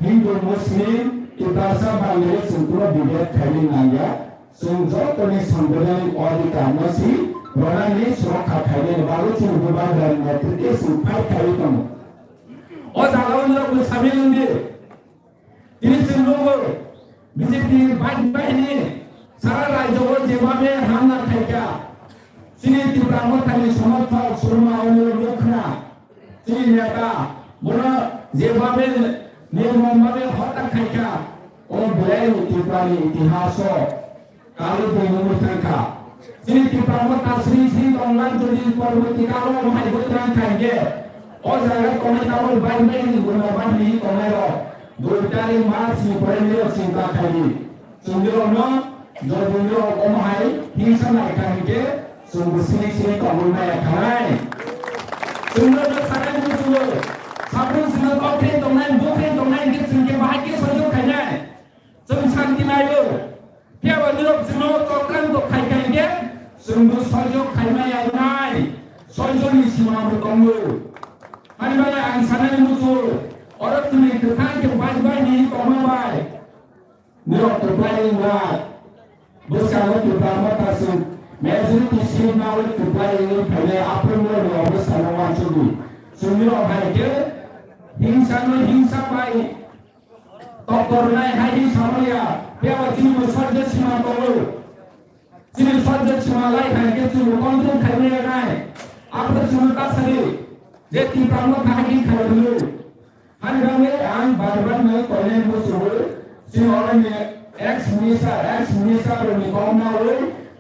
Hindu, Muslim, Tiprasa, Bangli chwng kuno debate khaini nangya. Chwng jotoni sangbidhanik adhikar no si rwnani surokkha khainani bagwi chini Bubagrani netrite chwng fight khaiwi tongo. O jaga o norok bwsami wngdi. Tini chwng nukgo, B J P ni bai-, bahini sara raijo o jebhabe hamla khaikha. Chini Tipra Mothani somorthok Surma Anil Lukhna, chini neta, bono jebhabe nirmom bhabe hotya khaikha, o belai Tripurani itihaso kalo twi nungwi thangkha. Chini Tipra Motha sri sri tonglang jodi porborti kalo hai bwtang khaikhe, o jaga tongnai tabuk bai bai ni guna bahini tongnairok dui tarik March ni pore nirok chinta khaidi. Chwng nirokno jodi nirok omo hai hingsa naikha hinkhe chwngbo sini sini tongwi maya khanai. Chwngno no sanai muchungo. Sabrung chwngno kok khe tongnai, bo khe tongnai hinkhe chwng khe bahai khe sojok khainai. Chwng santi naio. Phiya ba nirok chwngno chokran kok khai khai hinkhe chwngbo sojok khaimaya nai. Sojokni simabo tongo. Hani bai ang sanai muchungo. Oro chwngni kwthang khe bai bai ni tongma bai. Nirok kwplai wngkha, bwskango Tipra Motha chwng majority seat nawi kwplai wngwi phainai, aphuru norokni obostano uansukdi. Chwng nirok hai khe hingsano hingsa bai toktornai hai hinsa manya, phiya ba chini bo sojjo sima tongo. Chini sojjo sima lai hai khe chwngbo control khaimaya nai. Aphuru chwngno ta sadi je Tipra Motha hai khe khairokno. Hani bagwi ang bar bar no tongnai muchungo, chini oroni ex minister, ex minister rokni kok nawi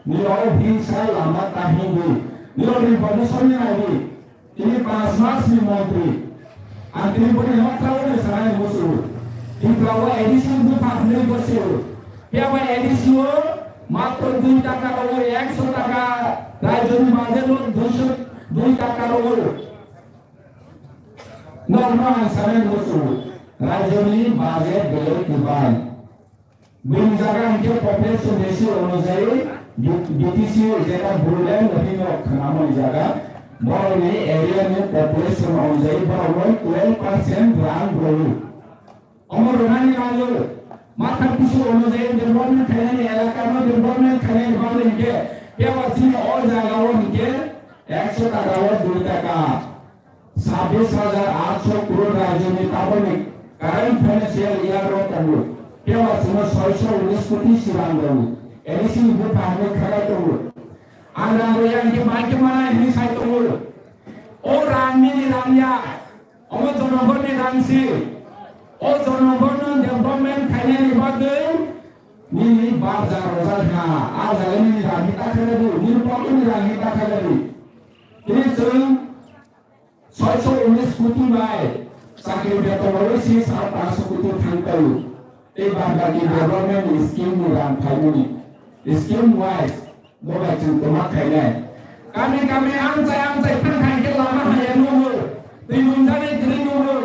nirok hingsa lama ta hingdi. Nirokni position ni naidi. Tini panch mas ni montri. Ang tini boni hokha o ni sanai muchungo. Tipra o A D C bupha hwnwi bosio. Phiya bai A D C o matro dui taka rogo, ekso taka, rajyoni budget o duiso dui taka rogo. Norokno ang sanai muchungo, rajyoni budget belai kwbang. Bini jaga hinkhe population ratio onujai B-, B T C jeta Bodoland hino khwnamani jaga, borokni area ni population onujai borokno twelve percent rang rwo. Omo rwnani bagwi matha kusu onujai development khainani, elakano development khainani bagwi hinkhe, phiya ba chini o jaga o hinkhe ekso taka o dui taka. Sabbish hajar atso crore rajyoni taboni current financial year o tongo. Phiya ba chwngno soiso unis koti si rang rwo. A D C ni bupha hwnwi khagai tongo. Ang rang rwya hinkhe bai khe manai hwnwi sai tongo. O rang nini rang ya. Omo jonogonni rang si. O jonogorno development khainani bagwi nini barja rojak ha. A jaga nini rang ni ta khailadi, nini pocket ni rang ni ta khailadi. Tini chwng soiso unis koti bai chakri beton rwi si sat atso koti thang taio. Tei bad baki development scheme ni rang phaimani scheme wise bo bai chwng kwma khainai. Kami kami amchai amchai thang khai khe lama haya nungo, twi nungjaknai kwrwi nungo.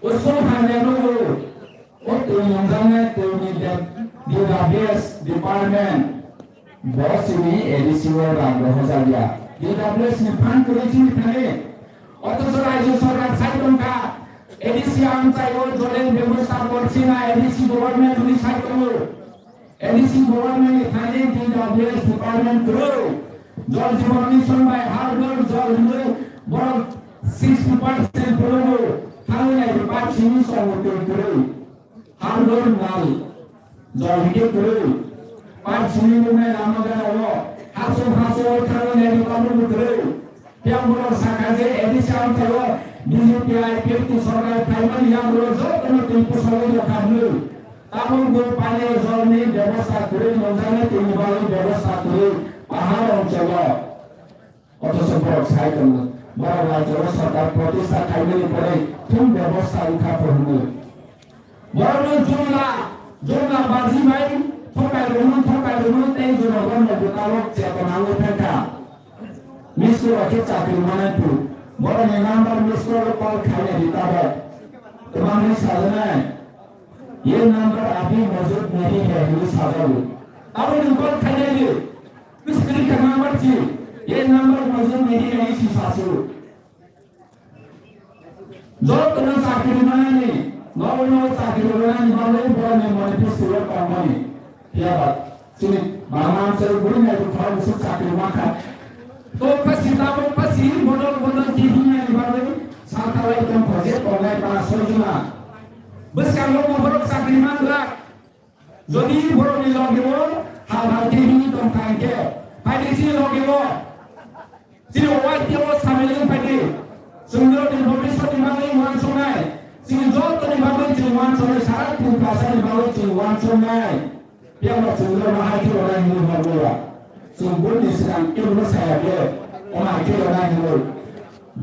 School hamya nungo, o twi nungjaknai twini de-, D W S department, bo chini A D C o rang rohorjakya. D W S ni phan kwrwi chini thani, othocho rajyo sarkar sai tongkha, A D C amchai o jolen bebosta korchina A D C government hwnwi sai tongo. A D C government ni thani D W S department kwrwi, Jal Jeevan Mission bai Har Ghar Jal hwnwi borok sixty percent phunukgo, thangwi nai di, pach simi songo twi kwrwi. Har Ghar Nal Jal hinkhe kwrwi. Pach simi nuknai lama gana o, haso haso o thangwi nai di, tabukbo kwrwi. Phiya borok sakha je A D C amchaio B J P I P F T sorkar phaimani yagulo jotono twi pusaui rwkha hwnwi. Tabuk bo paniyo jolni bebosta kwrwi, nungjaknai twini bagwi bebosta kwrwi pahar oncholo. Othocho borok sai tongo, borok rajyo o sorkar protista khaimani pore thum bebosta wngkha pho hwnwi. Borokno jumla, jumla baji bai thokai rwmung, thokai rwmung tei jonogonno bwtalo chetona wngwi thangkha. Miss call khe chakri manai tu. Borokni number miss call o call khainai di tabok. Kwbangni sajaknai. Ye number abhi mojud nahi hai hwnwi sajago. Abo nwng call khainai di. Miss kwrwi kha number si. Ye number mojud nahi hai si sasu. Jotono chakri manani, nobo nobo chakri manani bagwi borokni manifesto o tongmani. Phiya ba, chini bangma amchai bwrwi nai bwkha o bwswk chakri mankha. To pasi tamo pasi bodol bodol kiphilnani bagwi satalai tongkha je tongnai ba soi jona. Bwskango bo borok chakri manglak. Jodi borokni loge o hal hal khe himwi tong kha hinkhe, phaidi chini loge o Chini Y T F o samil wng phaidi. Chwng norokni bhobishyotni bagwi uansuknai. Chini jotoni bagwi chwng uansuknai. Sara Tiprasani bagwi chwng uansuknai. Phiya ba chwng norokno hai khe rwnai hinwi hor nai ya. Chwng vote ni swkang kebono saya khe, omo hai khe rwnai hinwi.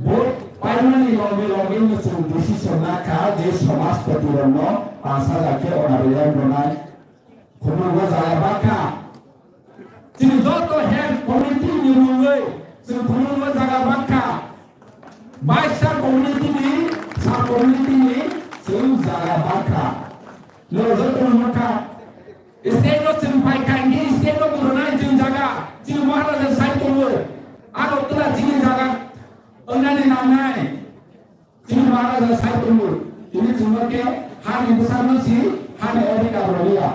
Vote paimani logi logi no chwng decision na kha je somajpati rokno panch hajar khe honorarium rwnai. Khumulgo jaga bakha. Chini joto head committee ni mungwi chwng khumulgo jaga bakha. Baisa community ni, sub community ni chwng jaga bakha. Lo joto nukha. State no chwng phai kha, hwnkhe state no kwrwnai chwng jaga, chini Maharaja sai tongo. Agartala chini jaga wngnani nangnai. Chini Maharaja sai tongo. Tini chwngno khe hani bwsakno si hani odhikar rwliya.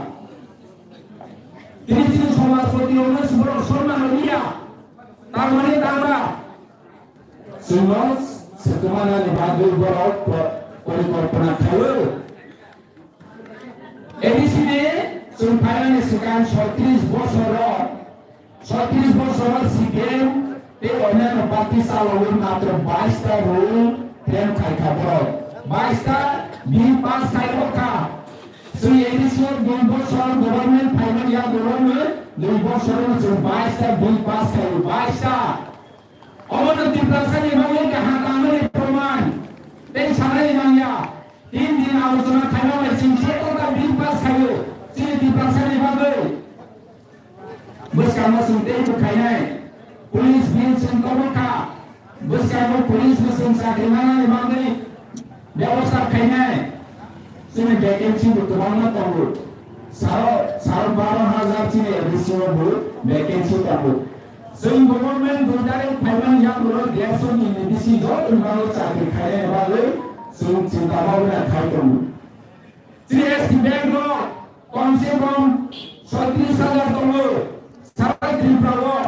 Tini chini somajpoti rokno si borok sonman rwliya. Tamani tangba. Chwngno swkangmanani bagwi borok po-, porikolpona khaio. A D C ni chwng phainani swkang soitris bosoro, soitris bosoro C P M tei onyanno party chalaui matro bais ta rule frame khai kha borok. Bais ta bill pass khai rw kha. Chwng A D C o dui bosor government phaimani yagulono dui bosorono chwng bais ta bill pass khaio, bais ta. Omono Tiprasani bagwi kaham tangmani proman tei sanani nangya. Tin din alochona khaima bai chwng sotto ta bill pass khaio chini Tiprasani bagwi. Bwskango chwng teibo khainai. Police bill chwng kobo kha. Bwskango police bo chwng chakri manani bagwi bebosta khainai. Chini vacancy bo kwbangma tongo. Saro, saro baro hajar chini A D C o bo vacancy tongo. Chwng government dui tarik phaimani yagulo dersho ni bisi joto ni bagwi chakri khainani bagwi chwng chinta bhabna khai tongo. Chini S T bank rok kom se kom soitris hajar tongo. Sara Tripura o,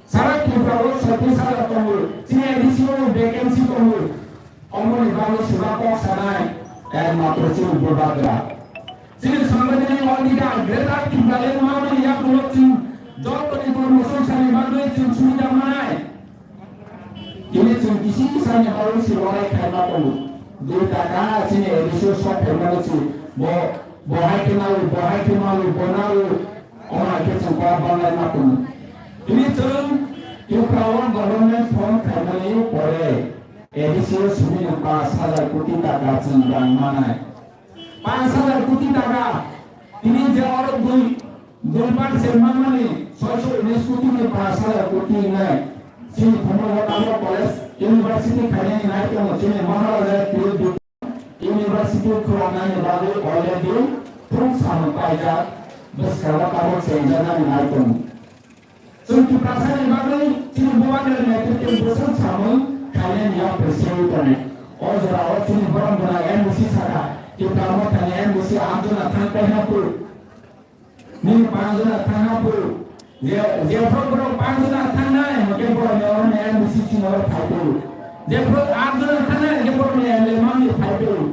sara Tripura o soitris hajar tongo. Chini A D C o vacancy tongo. Omoni bagwi seba kok sanai, ekmatro chini Bubagra. Chini sangbidhanik odhikar, Greater Tipraland mamani yagulo chwng jotoni kormo songcharni bagwi chwng subida manai. Tini chwng kisi kisani bagwi si lorai khaima tongo. Dui taka chini A D C o sok phaimani si bo, bo hai khe nawi, bo hai khe nawi, bo nawi, omo hai khe chwng kok banglai ma tongo. Tini chwng Tripura o government form khaimani pore A D C o simi no panch hajar koti taka chwng rang manai. Panch hajar koti taka, tini je oro dui, dui percent manmani soisho unis koti ni panch hajar koti hinai. Chini Khumulgo Tabuk College University khainani nai tongo, chini Maharaja University khuloknani bagwi already thung samung paijak, bwskango tabuk chengjaknani nai tongo. Chwng Tiprasani bagwi chini Bubagra ni netrite bwswk samung khainani yak preseo tongo. O jorao chini borok gwnang M D C sakha, Tipra Mothani M D C aat jona thang taiha phuru, nini panch jona thangha phuru, je, jephru borok panch jona thangnai, hwnkhe borokni oroni M D C chini oro phai phuru. Jephru aat jona thangnai, hwnkhe borokni M L A mangni phai phuru.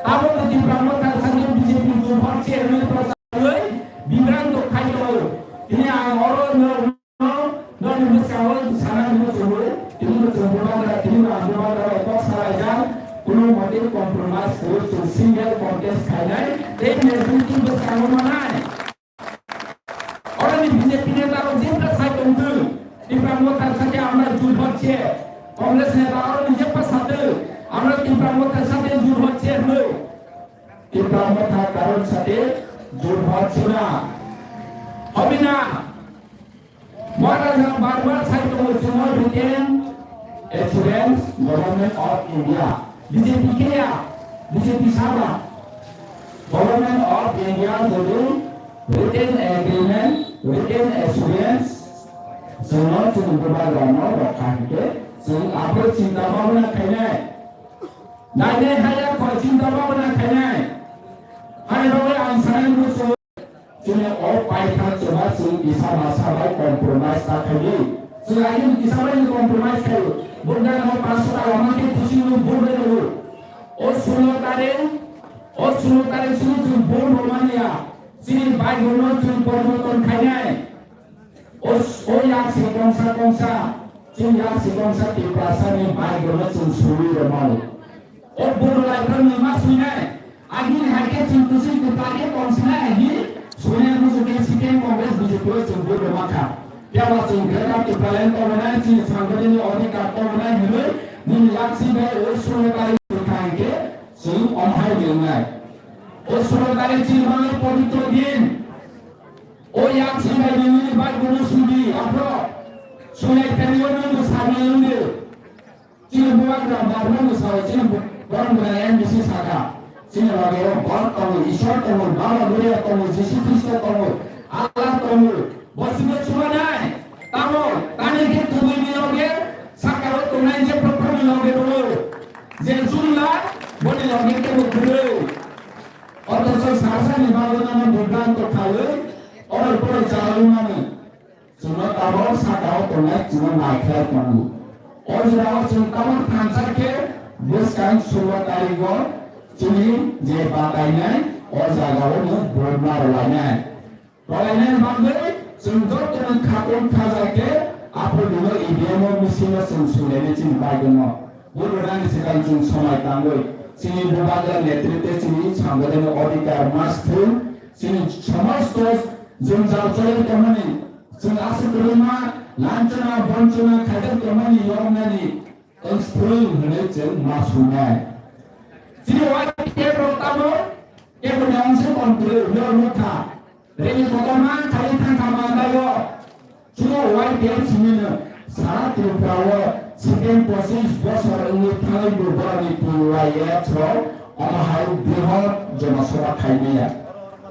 Tabukno Tipra Motha sakni B J P jubor chairman prochar wi bibranto khai tongo. Tini ang oro no, no, nokni bwskango sana hinwi chongo. Tini bo chwng Bubagra, tini bo ang Bubagra bai kok salaijak. Kuno mote compromise khawi chwng single contest khainai tei majority bwskango manai. Oroni B J P neta rok jebra sai tongthwng, Tipra Motha sate amra jut hocche. Congress neta oroni jebra satwng, amra Tipra Motha sate jut hocche hinwi. Tipra Motha karor sate jut hocche na. Hobina, Maharaja bar bar sai tongo chwngno written assurance Government of India. B J P khe ya, B J P saba. Government of India joto written agreement, written assurance, chwngno chwng Bubagrano rokha hinkhe chwng aphuru chinta bhabna khainai. Nainai haya kho chinta bhabna khainai. Hai bagwi ang sanai muchung. Chini o paitha chuba chwng kisa masa bai compromise ta khaidi. Chwng agini kisa bai compromise khaio. Bundang no panch sota lama khe kuching no bundai no. O sulo tarik, o sulo tarik chini chwng bun romania. Chini bai no chwng poriborton khainai. O, o yak se kongsa kongsa, chwng yak se kongsa Tiprasani bai bono chwng suri rwmani. O bono lai bono ma suinai. Agini hai khe chwng kwchwng kwtal khe tong sinai hi suinai muchung khe C P M Congress B J P o chwng bono ma kha. Phiya ba chwng Greater Tipraland tongmani chini sangkotini odhikar tongmani hinwi nini yak se bai o sulo tari thang khe chwng omhai wngnai. O sulo tari chini bagwi pobitro din. O yak se bai nini bai bono sudi, aphro. Sulai thani o nini sami wngdi. Chini bubagra barno bwsao chini bu-, borok bwrang M D C saka. Chini loge o God tongo, Ishwar tongo, Baba Buria tongo, Jisu Khristo tongo, Allah tongo. Bo chini chubanai. Tamo, tani khe kubui ni loge, saka o tongnai je prokhor ni loge tongo. Je chumla, boni loge kebo kwrwi. Othocho sasa ni bagwi nono bibranto khlaiwi, oroi poroi chalwi mani. Chwngno tabok saka o tongnai chwngno naikhlai tongo. O jorao chwng tabok thansa khe bwskang sulo tarigo chini je batainai o jagao no borma rwlainai. Rwlainai bagwi chwng jotono khatung khaja khe aphuru dino E V M o machine o chwng sulainai chini bagwino. Bwrwirani swkang chwng somai tangwi chini bubagra netritwe chini samjagani odhikar mas thung chini somosto jwngjal choli tongmani Chwng aswk kwrwngma, lanchana, bonchana khaijak tongmani yoknani wngstwng hwnwi chwng ma swinai. Chini Y P F rok tamo keboni wngse tong kwrwi, yor nukha. Reni kotorma khaiwi thangkha mandaio. Chwng Y P F simino sara Tripura o second pochish bosor wngwi thangwi bo borokni T Y F rok omo hai brihot jonasabha khaimaya.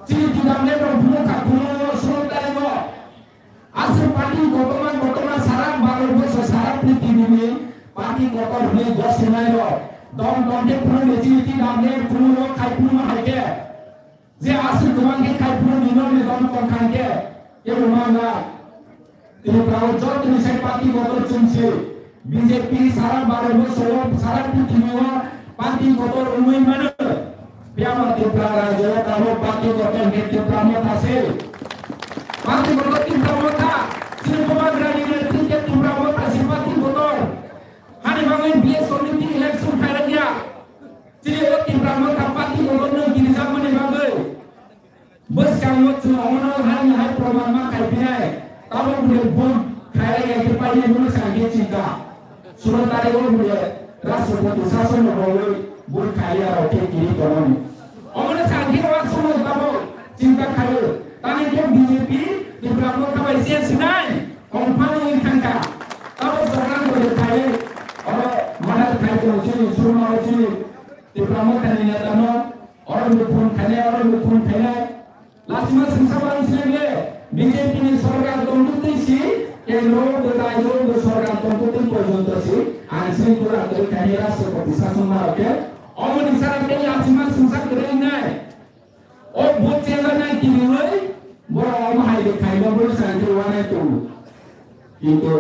Chini Tiprani rok phunukha, phunukha, suno taringo. Aswk party kotorma kotorma sara Bharat borso sara prithibini party kotor hwnwi gosinai rok. Dom dom khe phunukni chini Tiprani phunukno khai phunukma hai khe. Je aswk kwbang khe khai phunukni nokni dom tong kha khe. Kebo ma wngkha. Tripura o jotoni sai party kotor chwng se. B J P sara Bharat borso o sara prithibio party kotor wngwi mano. Phiya ba Tripura rajyo o tabuk party kotor hwnkhe Tipra Motha se. Party kotor Tipra Motha. Chini Bubagrani netrite Tipra Motha se party kotor. Hani bagwi B S committee election khairokya. Chini o Tipra Motha party kotor no girijakmani bagwi. Bwskango chwng omono haino hai proman ma khaiphinai. Tabuk bwrwi vote khailai ya khe painai hwnwi sa khe chingkha. Sulo tarigo bwrwi Rashtrapati sasonno bogwi vote khaiya rok khe kiri tongmani. Omono sa khe o aswkno tabuk chingkha khaio. Tani khe B J P Tipra Motha bai se sinai. Kongphano wng thangkha. Tabuk jagran bwrwi khaiwi oro madar khai tongo chini, surma o chini Tipra Motha ni neta no. Oro bo phone khainai, oro bo phone khainai. Lachima singsa bo ang sinai le, B J P ni sorkar tongtwtwi si, kendro o bo rajyo o bo sorkar tongtwtwi porjonto si, ang sini pura kwrwi khainai Rashtrapati sasong narok khe. Omo ni sara tei lachima singsa kwrwi wngnai. O bo chejanai kiriwi, borok omo hai de khaima bo santi wanai tongo. Kintu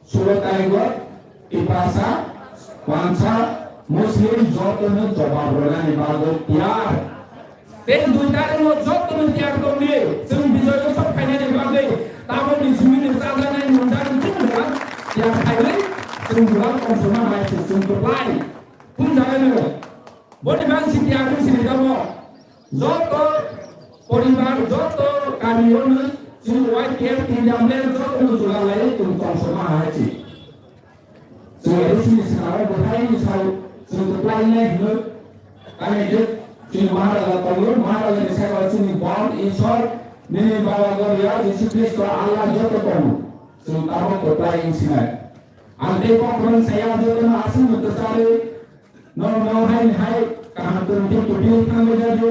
sulo tarigo Tiprasa, Wansa, Muslim jotono jobab rwnani bagwi tiyar. Tei dui tarigo jotono tiyar tongdi, chwng bijoy utsav khainani bagwi tabukni jumini chajaknai nwngjani chwng jora tiyar khaiwi chwng jora kongsoma bai se chwng kwplai. Phunjagano. Boni bagwi se tiyar wng sini tamo. Joto poribar, joto kami ono chini Y P F T Jamle joto no jora lai tong tong soma hai chi. Chwng ri sini sara bo hai ni sai chwng to plai nai hino. Kami je chini Maharaja tongo, Maharaja ni sai chini bon Ishwar nini baba goria Jisu Kristo Allah joto tongo. Chwng tamo to plai sinai. Ang tei kokrwng saya joto no aswk no kwchari. Norok no hai ni hai kaham tong khe kwtwi thangwi jagwi,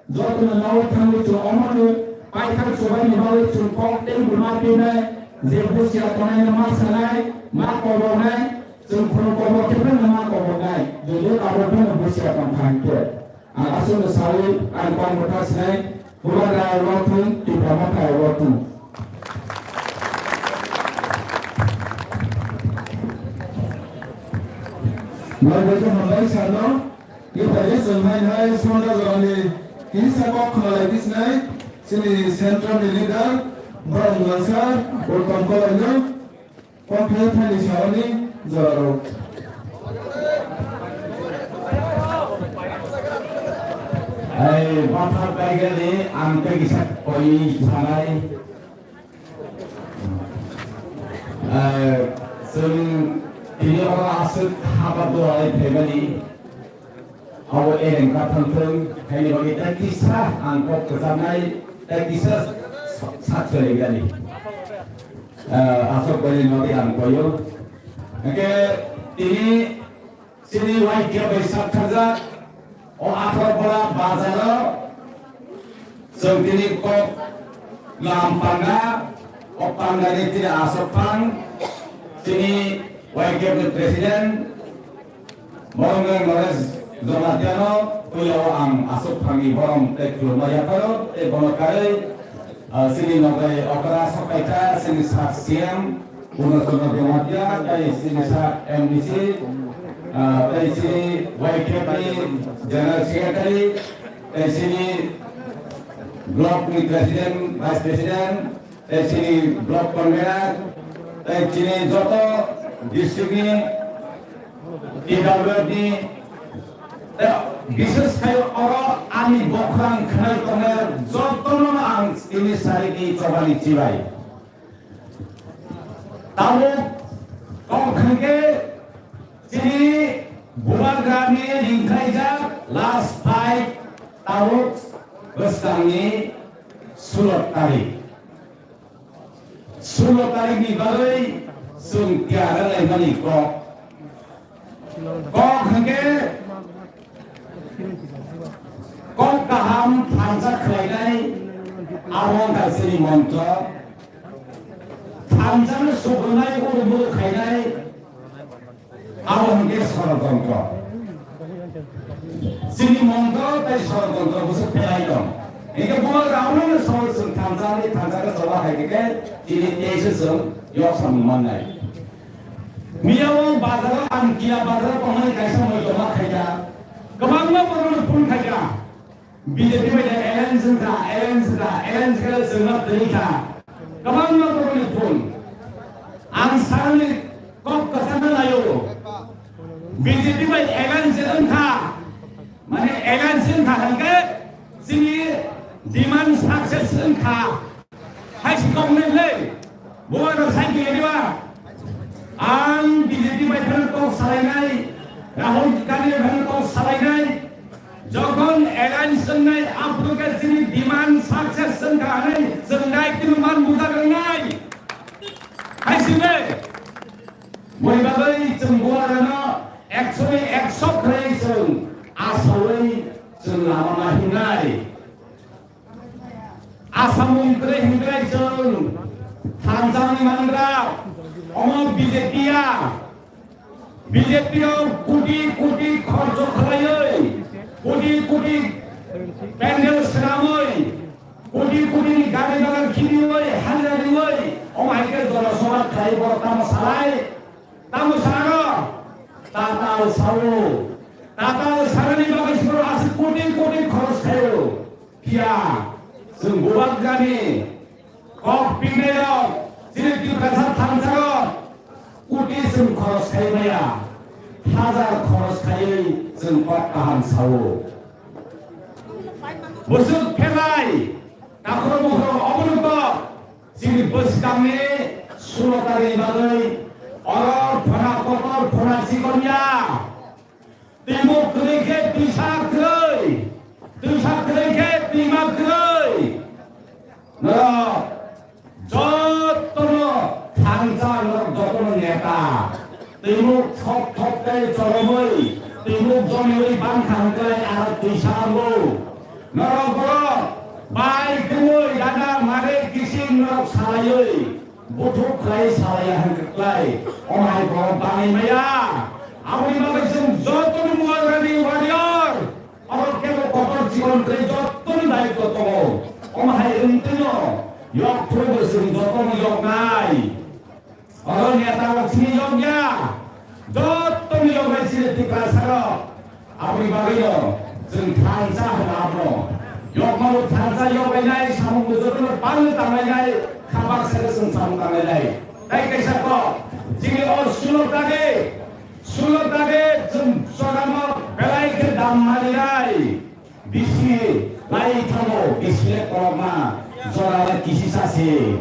jotono nao thangwi chwng omono paithak chubaini bagwi chwng kok tei buma pinai, je busia tongnai no ma sanai, ma koboknai, chwng khunu kobok khe phano ma koboknai, jojo tabuk phano busia tong kha hinkhe. Ang aswkno sawi ang kok mwtha sinai, Bubagra rothung, Tipra Motha rothung. Loibojo hambai sano, Gita je chwng hai hai sonda jorani kisa kok khwlai bisnai, chini central ni leader, Borok masa welcome kalaino, kok khe thani saoni jorao. Ai, bathar baigani ang tei kisa koi sanai. Ai, chwng tini oro aswk haba duarai phaimani. Abo ereng kathang thung, haini bagwi tei kisa ang kok kwcharnai, tei kisa sa-, sak choli gani. Ah, aswk bwrwi nodi ang koyo. Hwnkhe tini chini Y K bai sak thajak, o Athorpara bazaro, chwng tini kok lam panda, o pandani tini aswk phang, chini Y K ni president, Boromni Naresh Jamatia no puila o ang aswk phangni borom tei khulumma yapharo tei bono karwi, ah, chini nokrai okra sokaikha chini sak C M Purna Chandra Jamatia tei chini sak M D C, ah, tei chini Y K ni General Secretary tei chini Block ni President, Vice President, tei chini block convener, tei chini joto district ni, T W F ni, tei bishes khai oro ani bokhrang khnai tongnai jotono ang tini sarikni chobani chibai. Tabuk kok hwnkhe chini Bubagrani ringkhaijak last fight tabuk bwskangni sulo tarik. Sulo tarikni bagwi chwng tiyar wnglaimani kok. Kok hwnkhe kok kaham thansa khlainai, abo wngkha chini montro. Thansano subrwnai, uru muru khainai, abo hwnkhe sorojontro. Chini montro tei sorojontro bwswk belai tong. Hinkhe bo rauno soro chwng thansa ni thansa khe choba hai khe chini teisa chwng yok samung mannai. Miya o bazar o ang kiya bazar o tongnai kaisa moi tongma khaikha. Kwbangma borok no phone khaikha. B J P bai da alliance wngkha, alliance wngkha, alliance khe chwngno twi kha. Kwbangma borokni phone. Ang sakni kok kwchangno naio. B J P bai alliance wngkha, mane alliance wngkha hwnkhe chini demand success wngkha. Hai si kok nai le, bo ano sai kile diba? Ang B J P bai phano kok salainai, Rahul Gandhi bai phano kok salainai. Jokhon alliance wngnai, aphuru khe chini demand success wngkha hwnwi chwng dai tini man bujak wngnai. Hai si le, boni bagwi chwng bo ano ekso ni ekso khlai chwng asaui chwng lama ma hingnai. Asamung kwrwi hwnkhe chwng thansa wngwi mangra, omo B J P ya, B J P rok koti koti khorcho khlaiwi, koti koti pandal swnamwi, koti koti ni gari bagan khiniwi, hanja riwi, omo hai khe jonosabha khlai borok tamo salai, tamo sano, tatal sao, tatal sanani bagwi borok aswk koti koti khoros khlaio. Phiya, chwng bubagrani kok pinnairok, chini Tiprasa thansarok, koti chwng khoros khai maya, hajar khoros khaiwi chwng kok kaham sao. Bwswk phelai, takhro bukhro obono kok, chini bwskangni sulo tarikni bagwi, oro phona kotor phona chikon ya. Twi muk kwrwi khe twisa kwrwi, twisa kwrwi khe twima kwrwi. Norok jotono thansa, norok jotono neta. Twi muk thok thok tei choromwi, twi muk jomiwi bangkha hwnkhe aro twisa ango. Norok borok bai kwrwi dada mare kising norok salaiwi. Buthuk khlai salaiya hwnkhe khlai, omo hai borok bangwi maya. Aboni bagwi chwng jotono Mualrani warrior, oro kebo kotor jibon tei jotono daitw tongo. Omo hai wngtwino yok phuru bo chwng jotono yoknai. Oro neta rok sini yokya, jotono yoknai chini Tiprasa rok. Aboni bagwino chwng thansa hwno abono. Yokmano thansa yoklainai samungbo jotono bangwi tanglainai, kha baksa khe chwng samung tanglainai. Tai kaisa kok, chini o sulo tagi, sulo tagi chwng chorama belai khe dam malinai. Bisi lai thango, bisi le kolokma, jora le kisi sasi.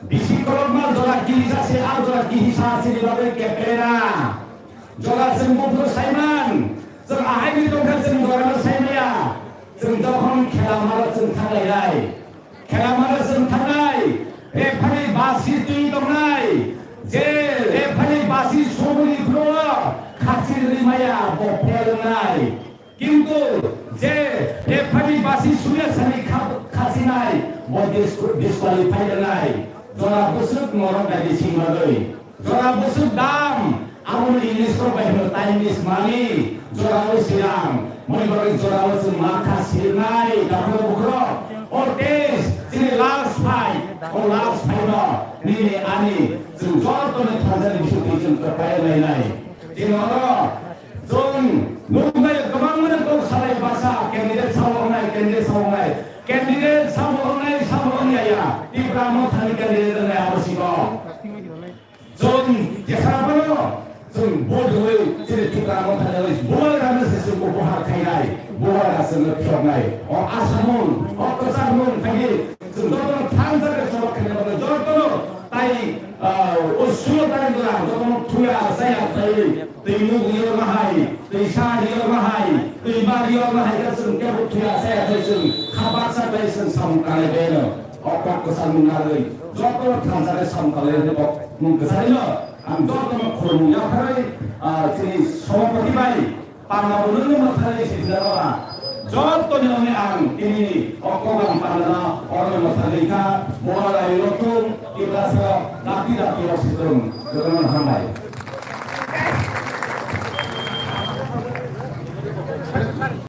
Bisi kolokma, jora kisi sasi, a jora kisi sasi ni bagwi keplera. Jora chwng buphuru saiman, chwng ahaini tongkha chwng jora no saimaya. Chwng jokhon khela maro chwng thanglairai. Khela mano chwng thangnai, referee basi twi tongnai, je referee basi soboni phuru khachir rimaya bo fail wngnai. Kintu je referee basi suya sani kha-, khachinai bo dis-, disqualify wngnai. Jora bwswk norok bai di sing bagwi. Jora bwswk dam, aboni English rok bai hino time is money, jora o siram, moni bagwi jora o chwng ma kha sirnai, takhro bukhro, o test, chini last fight, o last fight no, nini ani, chwng joto ni thansa ni bising twi chwng kwplai lai nai. Chini oro, chwng nuknai kwbang mani kok salai basa, candidate sabo wngnai, candidate sabo wngnai, candidate sabo wngnai, sabo wngnai ya, Tipra Motha ni candidate wngnai abo sibo. Chwng jesarapano chwng vote rwui chini Tipra Motha ni rwui bubagra no se chwng upahar khainai, bubagra chwngno phiyoknai. O asamung, o kwchangmung khaidi chwng jotono thansa khe chobok khaina bagwi jotono tai, ah, o sulo tai jora jotono thuya chaya chaywi twi muk yorma hai, twi sa yorma hai, twi bar yorma hai khe chwng kebo thuya chaya chaywi chwng kha baksa bai chwng samung kanai beno. O kok kwchangmung narwui joto thansa khe samung kalainani kok mung kwcharino ang jotono khulumung yapharwi, ah, chini sobapati bai panda bo nungno mwthangwi sijila baba. Jotoni oni ang tini o kok ang pandano oroni mwthangwi kha, bora lai rotung, Tiprasa dati dati rok situng, jotono hambai.